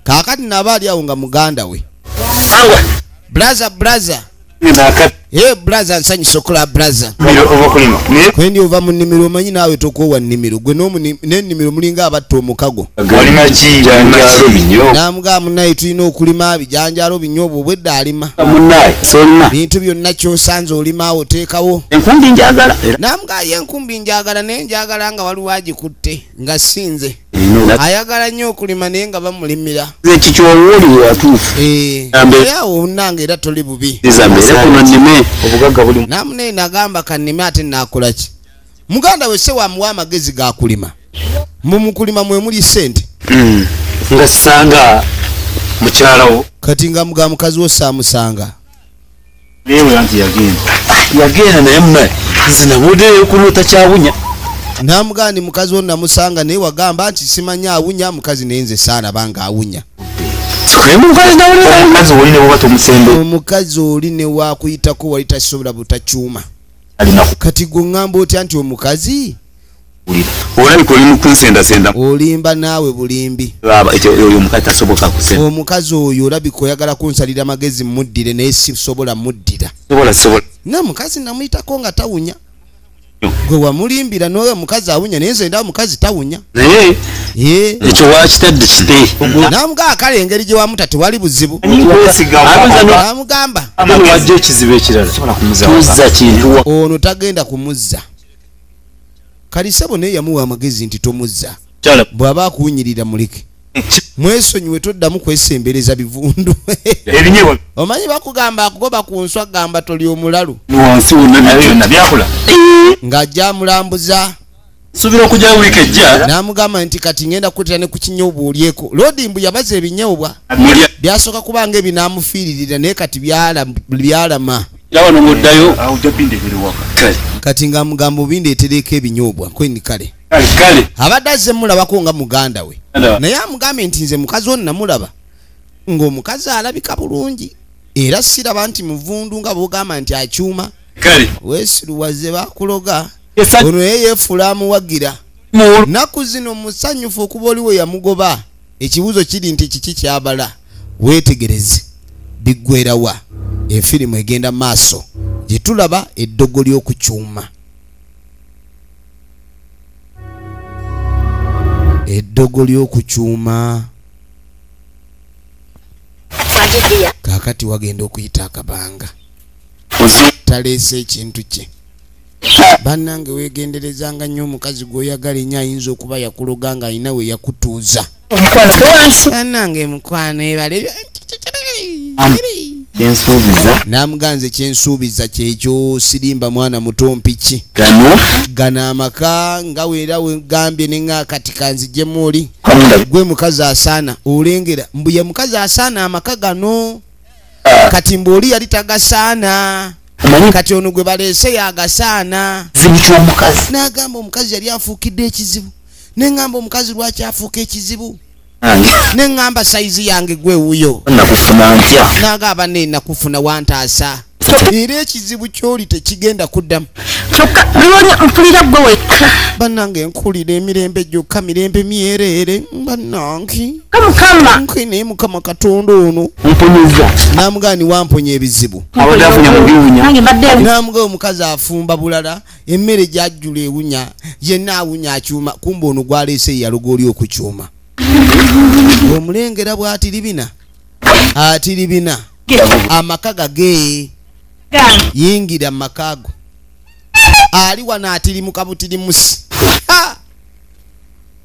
Kaakati naba ali awo nga muganda we. Braza braza. Braza nsanyusa okola braza. Kwendi ova mu nnimiro omanyi naawe tokoowa nnimiro. Gwe n'ennimiro mulinga abatta omukago. Namugamba munnaye tulina okulima bijanjaalo binyobwa obwedda alima. Bintu byonna ky'osanze olima awo oteekawo. Namugamba ye enkumbi njagala naye njagala nga waliwo agikutte nga sinze. Ayagala nnyo okulima naye nga bamulimira. Naye awo nange era toli bubi. Namunene nagamba kannime ate naakola ki? Muganda we se wamuwa amagezi ga kulima. Mumukulima mwe muli ssente. Nga sanga mukyalawo. Kati nga muga mukazi wo saamusanga. Yewe anti yagenda. Yagenda naye munaye. Nze nabuddeyo okuloota kyawunya. Namugandi mukazi wo namusanga naye wagamba nti simanyi awunya mukazi naye nze saalaba awunya. Omukazi oli ne wakuyitako wali tasobola butakyuma. Kati gwe ŋŋamba otya nti omukazi Olabika oli mu kunsendasenda. Olimba naawe bulimbi. Oyo omukazi tasoboka kusenda. Omukazi oyo olabika oyagala kunsalira magezi muddire, naye sisobola muddira. Sobola. Na mukazi namuyitako nga tawunya. Gwe wamulimbira n'oyo mukazi awunya, naye nze ndaba mukazi tawunya. Naye ekyo wakitadde kite. Namugamba kale engeri gye wamuta tewali buzibu. Namugamba wajja ekizibu ekirala. Tuzza kintu. Ono tagenda kumuzza. Kalisabo naye yamuwa amagezi nti tomuzza. Bw'aba akuwunyirira muleke. Mwesonyiwe toddamu kwesembereza bivundu. Omanyi bakugamba akugoba ku nswa gamba toli omulalu. Wansi wonna byonna byakola. Ng'ajja amulambuza. Subira okujja wiiki ejja. N'amugamba nti kati ngenda kutera ne ku kinyobwa olyeko. Lodi mbu yabaza ebinyobwa. Byasooka kubanga ebinaamufiiririra naye kati byalama. Wano ng'oddayo. Ojja bindeetera waka. Kati ng'amugamba obindeetereko ebinyobwa kweni kale. Kale. Abadde azze mulabako nga muganda we. Naye amugambye nti nze mukazi ono namulaba ng'omukazi alabika bulungi era siraba nti muvundu nga bw'ogamba nti akyuma. Weesiruwaze bakuloga. Ono ye yeefuula amuwagira. Nnaku zino musanyufu okuba oli we yamugoba. Ekibuuzo kiri nti kiki kyabala? Weetegereze biggwerawa. Efirimu egenda maaso gye tulaba eddogo ly'okukyuma. Eddogo ly'okukyuma. Kaakati wagenda okuyita akabanga. Taleese ekintu kye. Bannange weegenderezanga nnyo omukazi gw'oyagala ennyo ayinza okuba yakuloga ng'alina we yakutuuza. Bannange mukwano ebale. Namuganze kyensuubiza kyekyo sirimba mwana muto mpiki. Gano amaka nga weera wegambye ne nga kati kanzijjemu oli. Gwe mukazi asaana olengera mbu ye mukazi asaana amaka gano. Kati mbu oli yali tagasaana. Kati ono gwe baleese yagasaana. N'agamba omukazi yali afuukidde ekizibu. Ne ŋŋamba omukazi lwaki afuuka ekizibu? Ne ŋŋamba sayizi yange gwe wuyo. N'agamba ne nakufuna wantaasa. Era ekizibu ky'oli tekigenda kuddamu. Kyokka liwonya mpulira gwe wekka. Bannange nkulira emirembe gyokka mirembe myereere. Bannange. Mukama. Nkene Mukama Katonda ono. Mponyiza. Namugamba wamponya ebizibu. Abadde afunya mu biwunya. Nange mbadde. Namugamba omukazi afumba bulala, emmere gy'ajjula ewunya, yenna awunya akyuma, kumbe ono gw'aleese yaloga oli okukyuma. Omulengera bw'atiribina. Atiribina. Amaka gage. Yingira mu maka ago. Ali wano atirimuka butirimusi.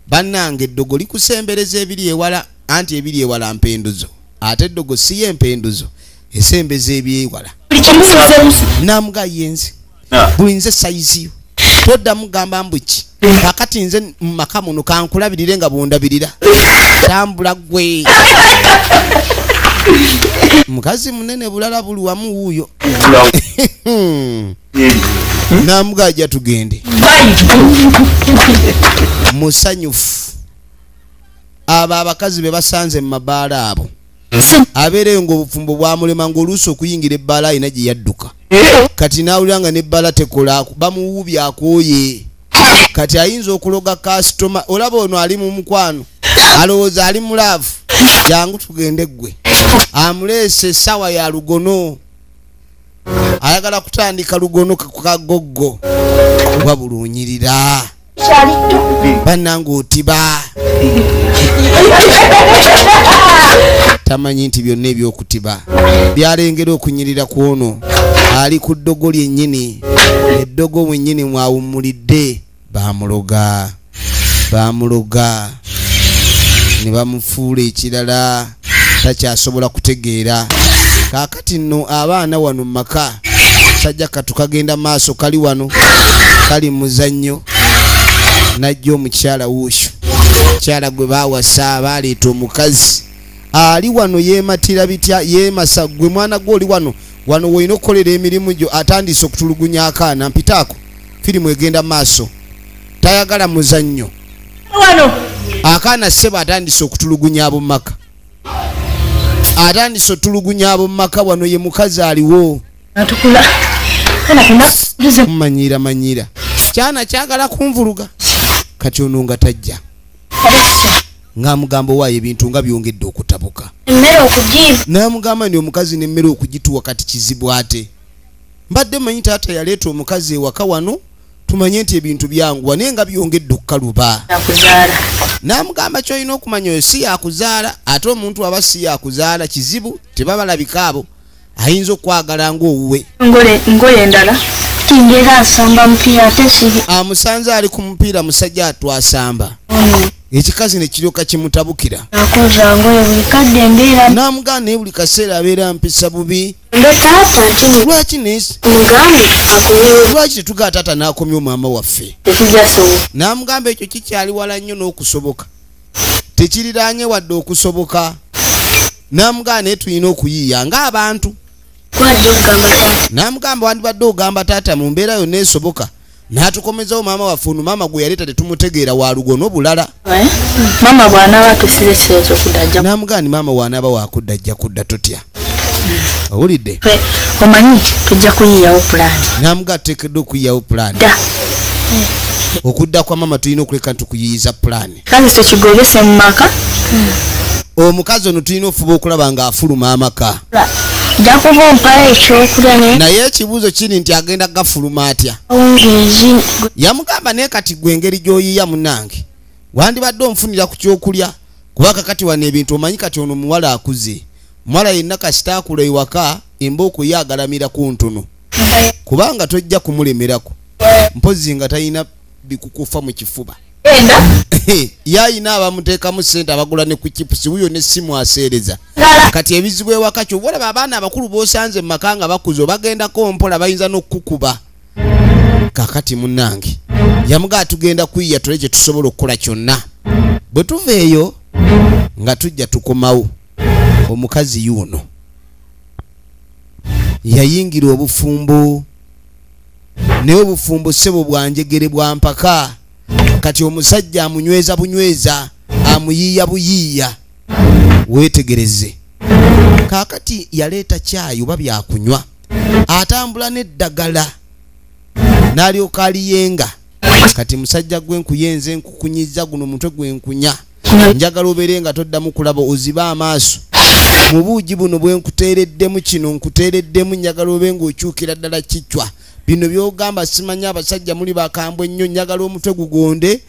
Bannange eddogo likusembereza ebiri ewala, anti ebiri ewala mpenduzo. Ate eddogo si ye mpenduzo, esembeza ebyewala. Namuga yenze. Buli nze sayizi yo. Toddamu gamba mbu ki. Kakati nze mu maka muno kankulabirire nga bw'ondabirira. Tambula ggwe. Mukazi munene bulala buli wamu wuuyo. Namuga ajja tugende. Musanyufu. Abo abakazi be basanze mu mabaala abo. Abeereyo ng'obufumbo bwamulema ng'oluusi okuyingira ebbaala alina gye yadduka. Kati n'awulira nga n'ebbaala tekola bamuwuubye akooye. Kati ayinza okuloga kasitoma. Olaba ono ali mu mukwano. Alowooza ali mu laavu. Jangu tugende ggwe. Amuleese essaawa ya lugono. Ayagala kutandika lugono kagoggo. Wabulunyirira. Bannange otiba. Tamanyi nti byonna ebyokutiba byalengera okunyirira ku ono. Ali ku ddogo lyennyini. Eddogo mwennyini mwawummulidde. Baamuloga. Baamuloga. Ne bamufuula ekirala. Takyasobola kutegeera. Kaakati nno abaana wano mu maka. Sajja katu kagenda maaso kali wano. Kali muzannyo. Najja omukyala wuuyo. Mukyala gwe baawasa baleeta omukazi. Ali wano yeematira bitya yeemasa gwe mwana gwe oli wano. Wano w'olina okukolera emirimu gyo atandise okutulugunya akaana mpitaako. Firimu egenda maaso. Tayagala muzannyo. Akaana ssebo atandise okutulugunya ab'omu maka. Atandise otulugunya ab'omu maka wano ye mukazi aliwo. Manyira manyira. Kyana kyagala kunvuluga. Kati ono nga tajja. Ng'amugamba waayo ebintu nga byongedde okutabuka. Emmere okugiba. N'amugamba nti omukazi n'emmere okugituwa kati kizibu ate. Mbadde mmanyi taata yaleeta omukazi ewaka wano tumanye nti ebintu byanguwa naye nga byongedde okukaluba. N'amugamba ky'olina okumanya oyo si yakuzaala, ate omuntu aba si yakuzaala kizibu tebabalabika abo ayinza okwagala ng'owuwe. Ngoye endala. Tingera asamba mupiira ate si. Amusanze ali ku mupiira musajja atwasamba. Ekikazi ne kiryoka kimutabukira. Akoza ngoye buli kadde embeera. N'amugamba naye buli kaseera abeera mpisa bubi. Taata nti lwaki nesi? Mugambe akomyewo. Lwaki tetugaa taata n'akomyewo maama waffe? Tekijasoboka. N'amugamba ekyo kikyali wala nnyo n'okusoboka. Tekiriraanye wadde okusoboka. N'amugamba naye tulina okuyiiya ng'abantu. N'amugamba wandibadde ogamba taata mu mbeera yonna esoboka. N'atukomezawo maama waffe ono maama gwe yaleeta tetumutegeera wa lugono bulala. Maama bw'anaaba atusiza ekiseera eky'okudda ajja. N'amugamba nti maama bw'anaaba wakudda ajja kudda totya. Owulidde? Omanyi tujja kuyiiyawo pulaani. N'amugamba tuteekeddwa okuyiiyawo pulaani. Okudda kwa maama tulina okuleka nti tukuyiiyiza pulaani. Kazi tukigobese mu maka. Omukazi ono tulina okufuba okulaba ng'afuluma amaka. Nja kuba ompayo ekyokulya naye. Naye ekibuuzo kiri nti agenda gafuluma atya? Yamugamba naye kati gwe engeri gy'oyiiya munnange wandibadde onfunira ku kyokulya kuba kakati wano ebintu omanyi kati ono muwala akuze. Muwala yenna kasita akula ewaka embooko ye agalamira ku ntono kubanga tojja kumulemerako mpozzi nga talina bikukufa mu kifuba. Yayina abamuteekamu ssente abagula ne ku chipusi wuyo n'essimu aseereza. Kati ebizibu ewaka kyo olaba abaana abakulu b'osanze mu maka nga bakuze obagendako mpola bayinza n'okukukuba. Kakati munnange yamugamba tugenda kuyiiya tule kye tusobola okukola kyonna. Bwe tuva eyo nga tujja tukomawo. Omukazi yuno yayingira obufumbo naye obufumbo ssebo bwanjegere bwa mpaka. Kati omusajja amunyweza bunyweza amuyiiya buyiiya. Weetegereze kaakati yaleeta kyayi oba byakunywa atambula n'eddagala n'alyoka aliyenga. Kati musajja gwe nkuyenze nkukunyiza guno mutwe gwe nkunya njagala obeere nga toddamu kulaba ozibe amaaso. Mu buugi buno bwe nkuteereddemu kino nkuteereddemu njagala obe ng'okyukira ddala kichwa. Bino by'ogamba simanyi abasajja muli bakambwe nnyo njagala omutwe gugonde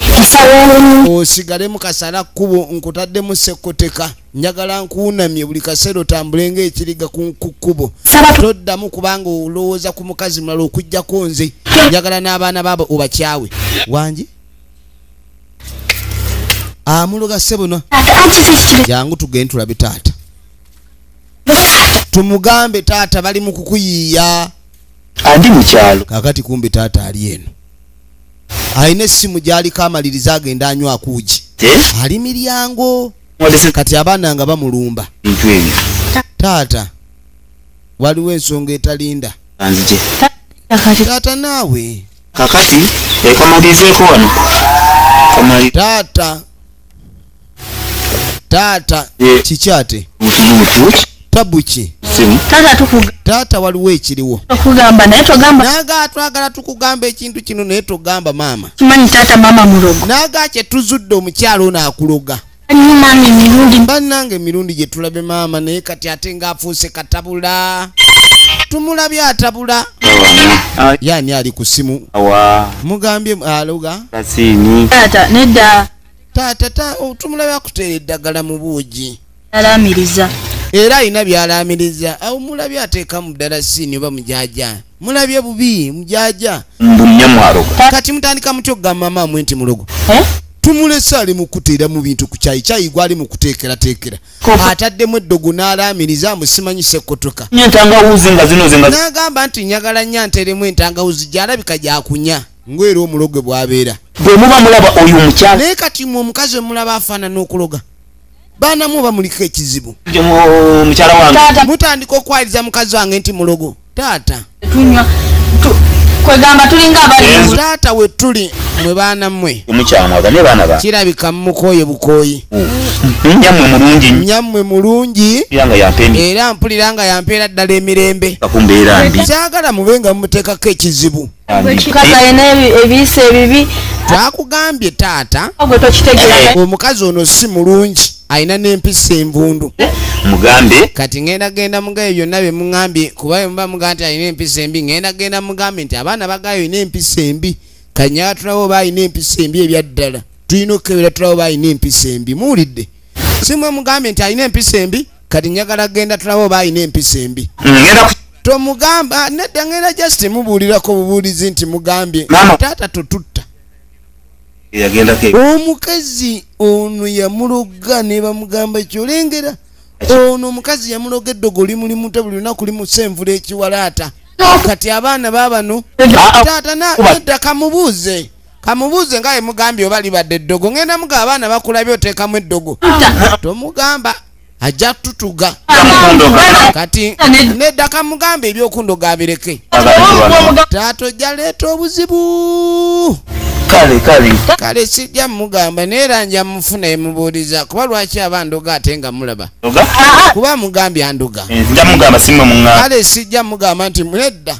osigalemu kasala kkubo nkutaddemu sekkoteka njagala nkuunamye buli kaseera otambule ng'ekiriga ku kkubo toddamu kubanga olowooza ku mukazi mulala okuggyako nze njagala n'abaana baabo obakyawe. Wangi amuloga ssebo jangu tugende tulabe taata tumugambe taata bali mu kukuyiiya. Andi mu kyalo. Kakati kumbe taata ali eno alina essimu gy'aliko amaliriza agenda anywa akuugi ali miryango. Kati abaana nga bamulumba. Taata waliwo ensonga etalinda. Taata naawe kakati ekamalizeeko wano. Taata taata kiki ate tabuki? Taata waliwo ekiriwo. Okugamba naye togamba. Naga twagala tukugamba ekintu kino naye togamba maama. Kimanyi taata maama mulogo. Naga kye tuzudde omukyalo ono akuloga. Maama emirundi. Bannange emirundi gye tulabe maama naye kati ate ng'afuuse katabula. Tumulabye atabula. Yaani ali ku ssimu. Mugambye aloga. Taata nedda. Taata tumulabye akuteera eddagala mu buugi. Alamiriza. Era alina by'alaamiriza. Awo mulabye ateekamu ddalasini oba mujaja. Mulabye bubi mujaja. Kati mutandika mutyo okugamba maama mwe nti mulogo. Tumulese ali mu kuteera mu bintu ku kyayi kyayi gwali mu kuteekerateekera. Ataddemu eddogo n'alaamiriza amusimanyi sekkotoka. N'agamba nti njagala nnyo nteeremu entangawuzi gy'alabika gyakunya ng'era omulogo bw'abeera. Bwe muba mulaba oyo omukyala. Naye kati mmwe omukazi omulaba afaanana okuloga. Baana mu bamuliko ekizibu. Mukyala wange. Mutandika okwaliriza mukazi wange nti mulogo. Taata. Tunywa kwegamba tulinga abali. Taata we tuli mwe baana mmwe. Omukyala ne baana ba. Kirabika mukooye bukooyi. Nyammwe mulungi. Nyammwe mulungi. Era mpulira nga yampeera ddala emirembe. Saagala mube nga mumuteekako ekizibu. Twakugambye taata omukazi ono si mulungi, alina n'empisa envundu. Mugambe kati ngenda genda mugaye byonna bye muŋŋambye, kuba muba mugamba nti alina empisa embi, ngenda genda mugambe nti abaana bagayo alina empisa embi. Kanyala tulaba oba alina empisa embi ebyaddala, tulina okukebera tulaba oba alina empisa embi. Muwulidde? Si mwe mugambye nti alina empisa embi, kati njagala genda tulaba oba alina empisa embi. Tomugamba nedda, ngenda just mubuulirako bubuulizi nti mugambye taata totutta. Omukazi ono yamuloga ne bamugamba kyolengera. Ono omukazi yamuloga eddogo limulimuta buli lunaku limusenvula ekiwalaata. Kati abaana baabano taata nedda kamubuuze, kamubuuze nga mugambye oba libadde eddogo. Ngenda mugamba abaana bakulabye oteekamu eddogo. Tomugamba ajja tutuga. Kati nedda kamugambe ebyokundoga abireke. Taata ojja leeta obuzibu. Kale kale kale sijja mugamba neera nja mufuna emubuuliza kuba lwaki abandoga ate nga mulaba kuba mugambye andoga. Nja mugamba simwe muŋŋamba. Kale sijja mugamba nti nedda.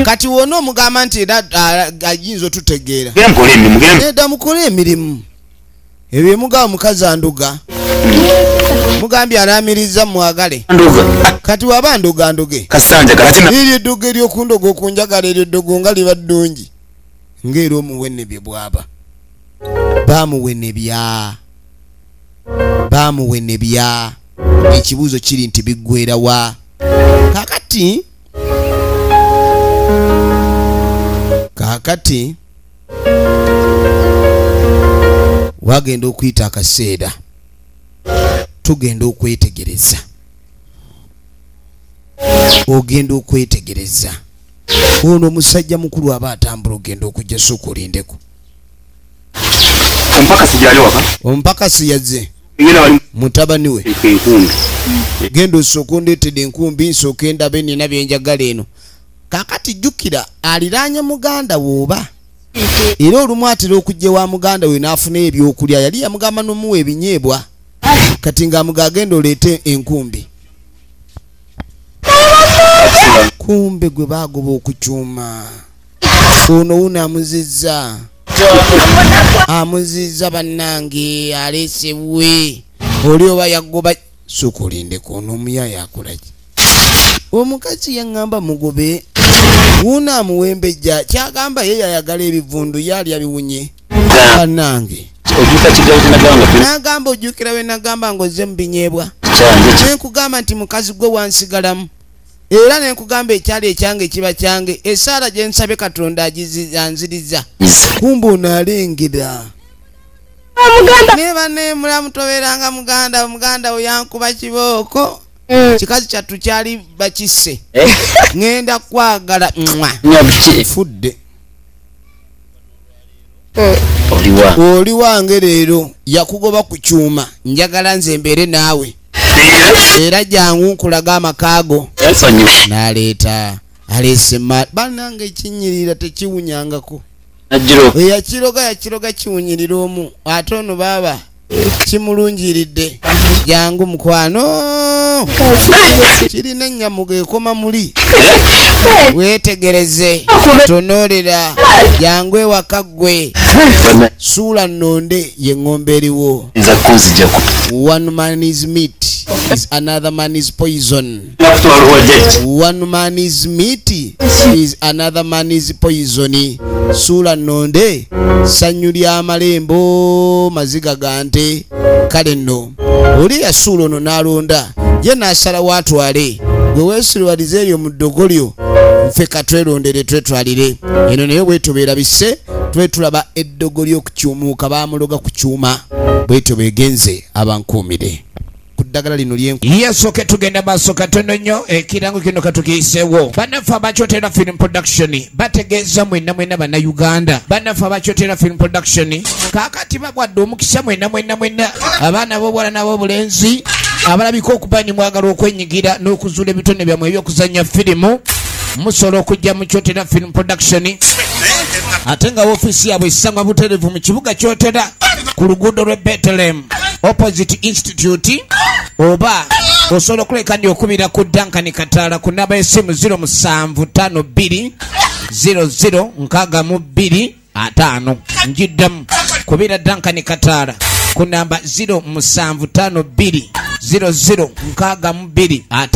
Kati wona omugamba nti era ayinza otutegeera. Nedda mukole emirimu. Ebyo mugamba mukazi andoga. Mugambye alaamiriza mwagale. Kati waba ndoga ndoge. Eryo eddogo ery'okundoga okunjagala eryo eddogo nga liba ddungi. Ng'era omuwenebye bw'aba. Baamuwenebya. Baamuwenebya. Ekibuuzo kiri nti biggwera wa? Kaakati kaakati wagenda okuyita akaseera tugenda okwetegereza. Ogenda okwetegereza. Ono omusajja mukulu aba atambula ogenda okujja sooka olindeko. Ompakasi gyali waka? Ompakasi yazze. Mutabani we. Genda osooke ondeetedde enkumbi nsooke ndabe nina bye njagala eno. Kaakati jjukira aliraanye muganda we oba. Era olumu atera okujja wa muganda we n'afuna ebyokulya. Yali yamugamba n'omuwa ebinyeebwa. Kati ng'amuga agenda oleete enkumbi. Kumbe gwe baagoba okukyuma. Ono wuno amuzizza. Amuzizza bannange aleesebwe. Oli oba yagoba sooka olindeko ono omuyaaye akola ki? Omukazi yaŋŋamba mugobe. Wuno amuwembejja kyagamba ye yayagala ebivundu ye alya biwunye. Bannange. Nagamba ojjukira we nagamba ng'ozze mu binyeebwa. Nenkugamba nti mukazi gwe wansigalamu. Era nenkugamba ekyali ekyange kiba kyange. Essaala gye nsabye Katonda anziriza. Kumbe ono alengera. Ne banne mulamu tobeeranga muganda, muganda we yankuba kibooko. Kikazi kyattu kyali bakisse. Ŋŋenda kwagala nfudde. Oli wange leero yakugoba ku kyuma, njagala nze mbeere naawe. Era jangu nkulaga amakaago. N'aleeta aleese bannange ekinnyirira tekiwunyangako. Yakiroga yakiroga kiwunyirira omu ate ono baaba kimulungiridde. Jangu mukwano. Kirina ennyamuga ekoma muli. Weetegereze tonoolera jangu ewaka ggwe. Suula nnonde ye ŋŋombe eriwo. One man is meat is another man is poison. One man is meat is another man is poison. Suula nnonde ssanyu ly'amalembo maziga ga nte. Kale nno oli yasuula ono n'alonda ye n'asalawo atwale. Gwe weesiriwaliza eryo mu ddogo lyo nfe katwerondere twetwalire. Eno naye bwetobeera bisse twetulaba eddogo ly'okukyumuuka baamuloga ku kyuma bwetyo begenze abankuumire ku ddagala lino lyenku. Yesoke tugenda maaso katono nnyo ekirango kino katukiyiseewo. Bannaffe abakyotera Film Production bategeeza mwenna mwenna Bannayuganda. Bannaffe abakyotera Film Production kaakati babwadde omukisa mwenna mwenna mwenna abaana b'obuwala n'ab'obulenzi abalabika okuba ni mwagala okwenyigira n'okuzuula ebitone byammwe eby'okuzannya firimu. Musobola okujja mu Kyotera Film Production, ate nga woofiisi yaabwe esangwa butereevu mu kibuga Kyotera ku luguudo lw'e Bethlehem opposite institute, oba osobola okuleka ndi okubira ku Duncan Kataala ku namba y'essimu 0752 00 62 5. Njiddamu kubira Duncan Kataala ku namba 0752 00 62 5.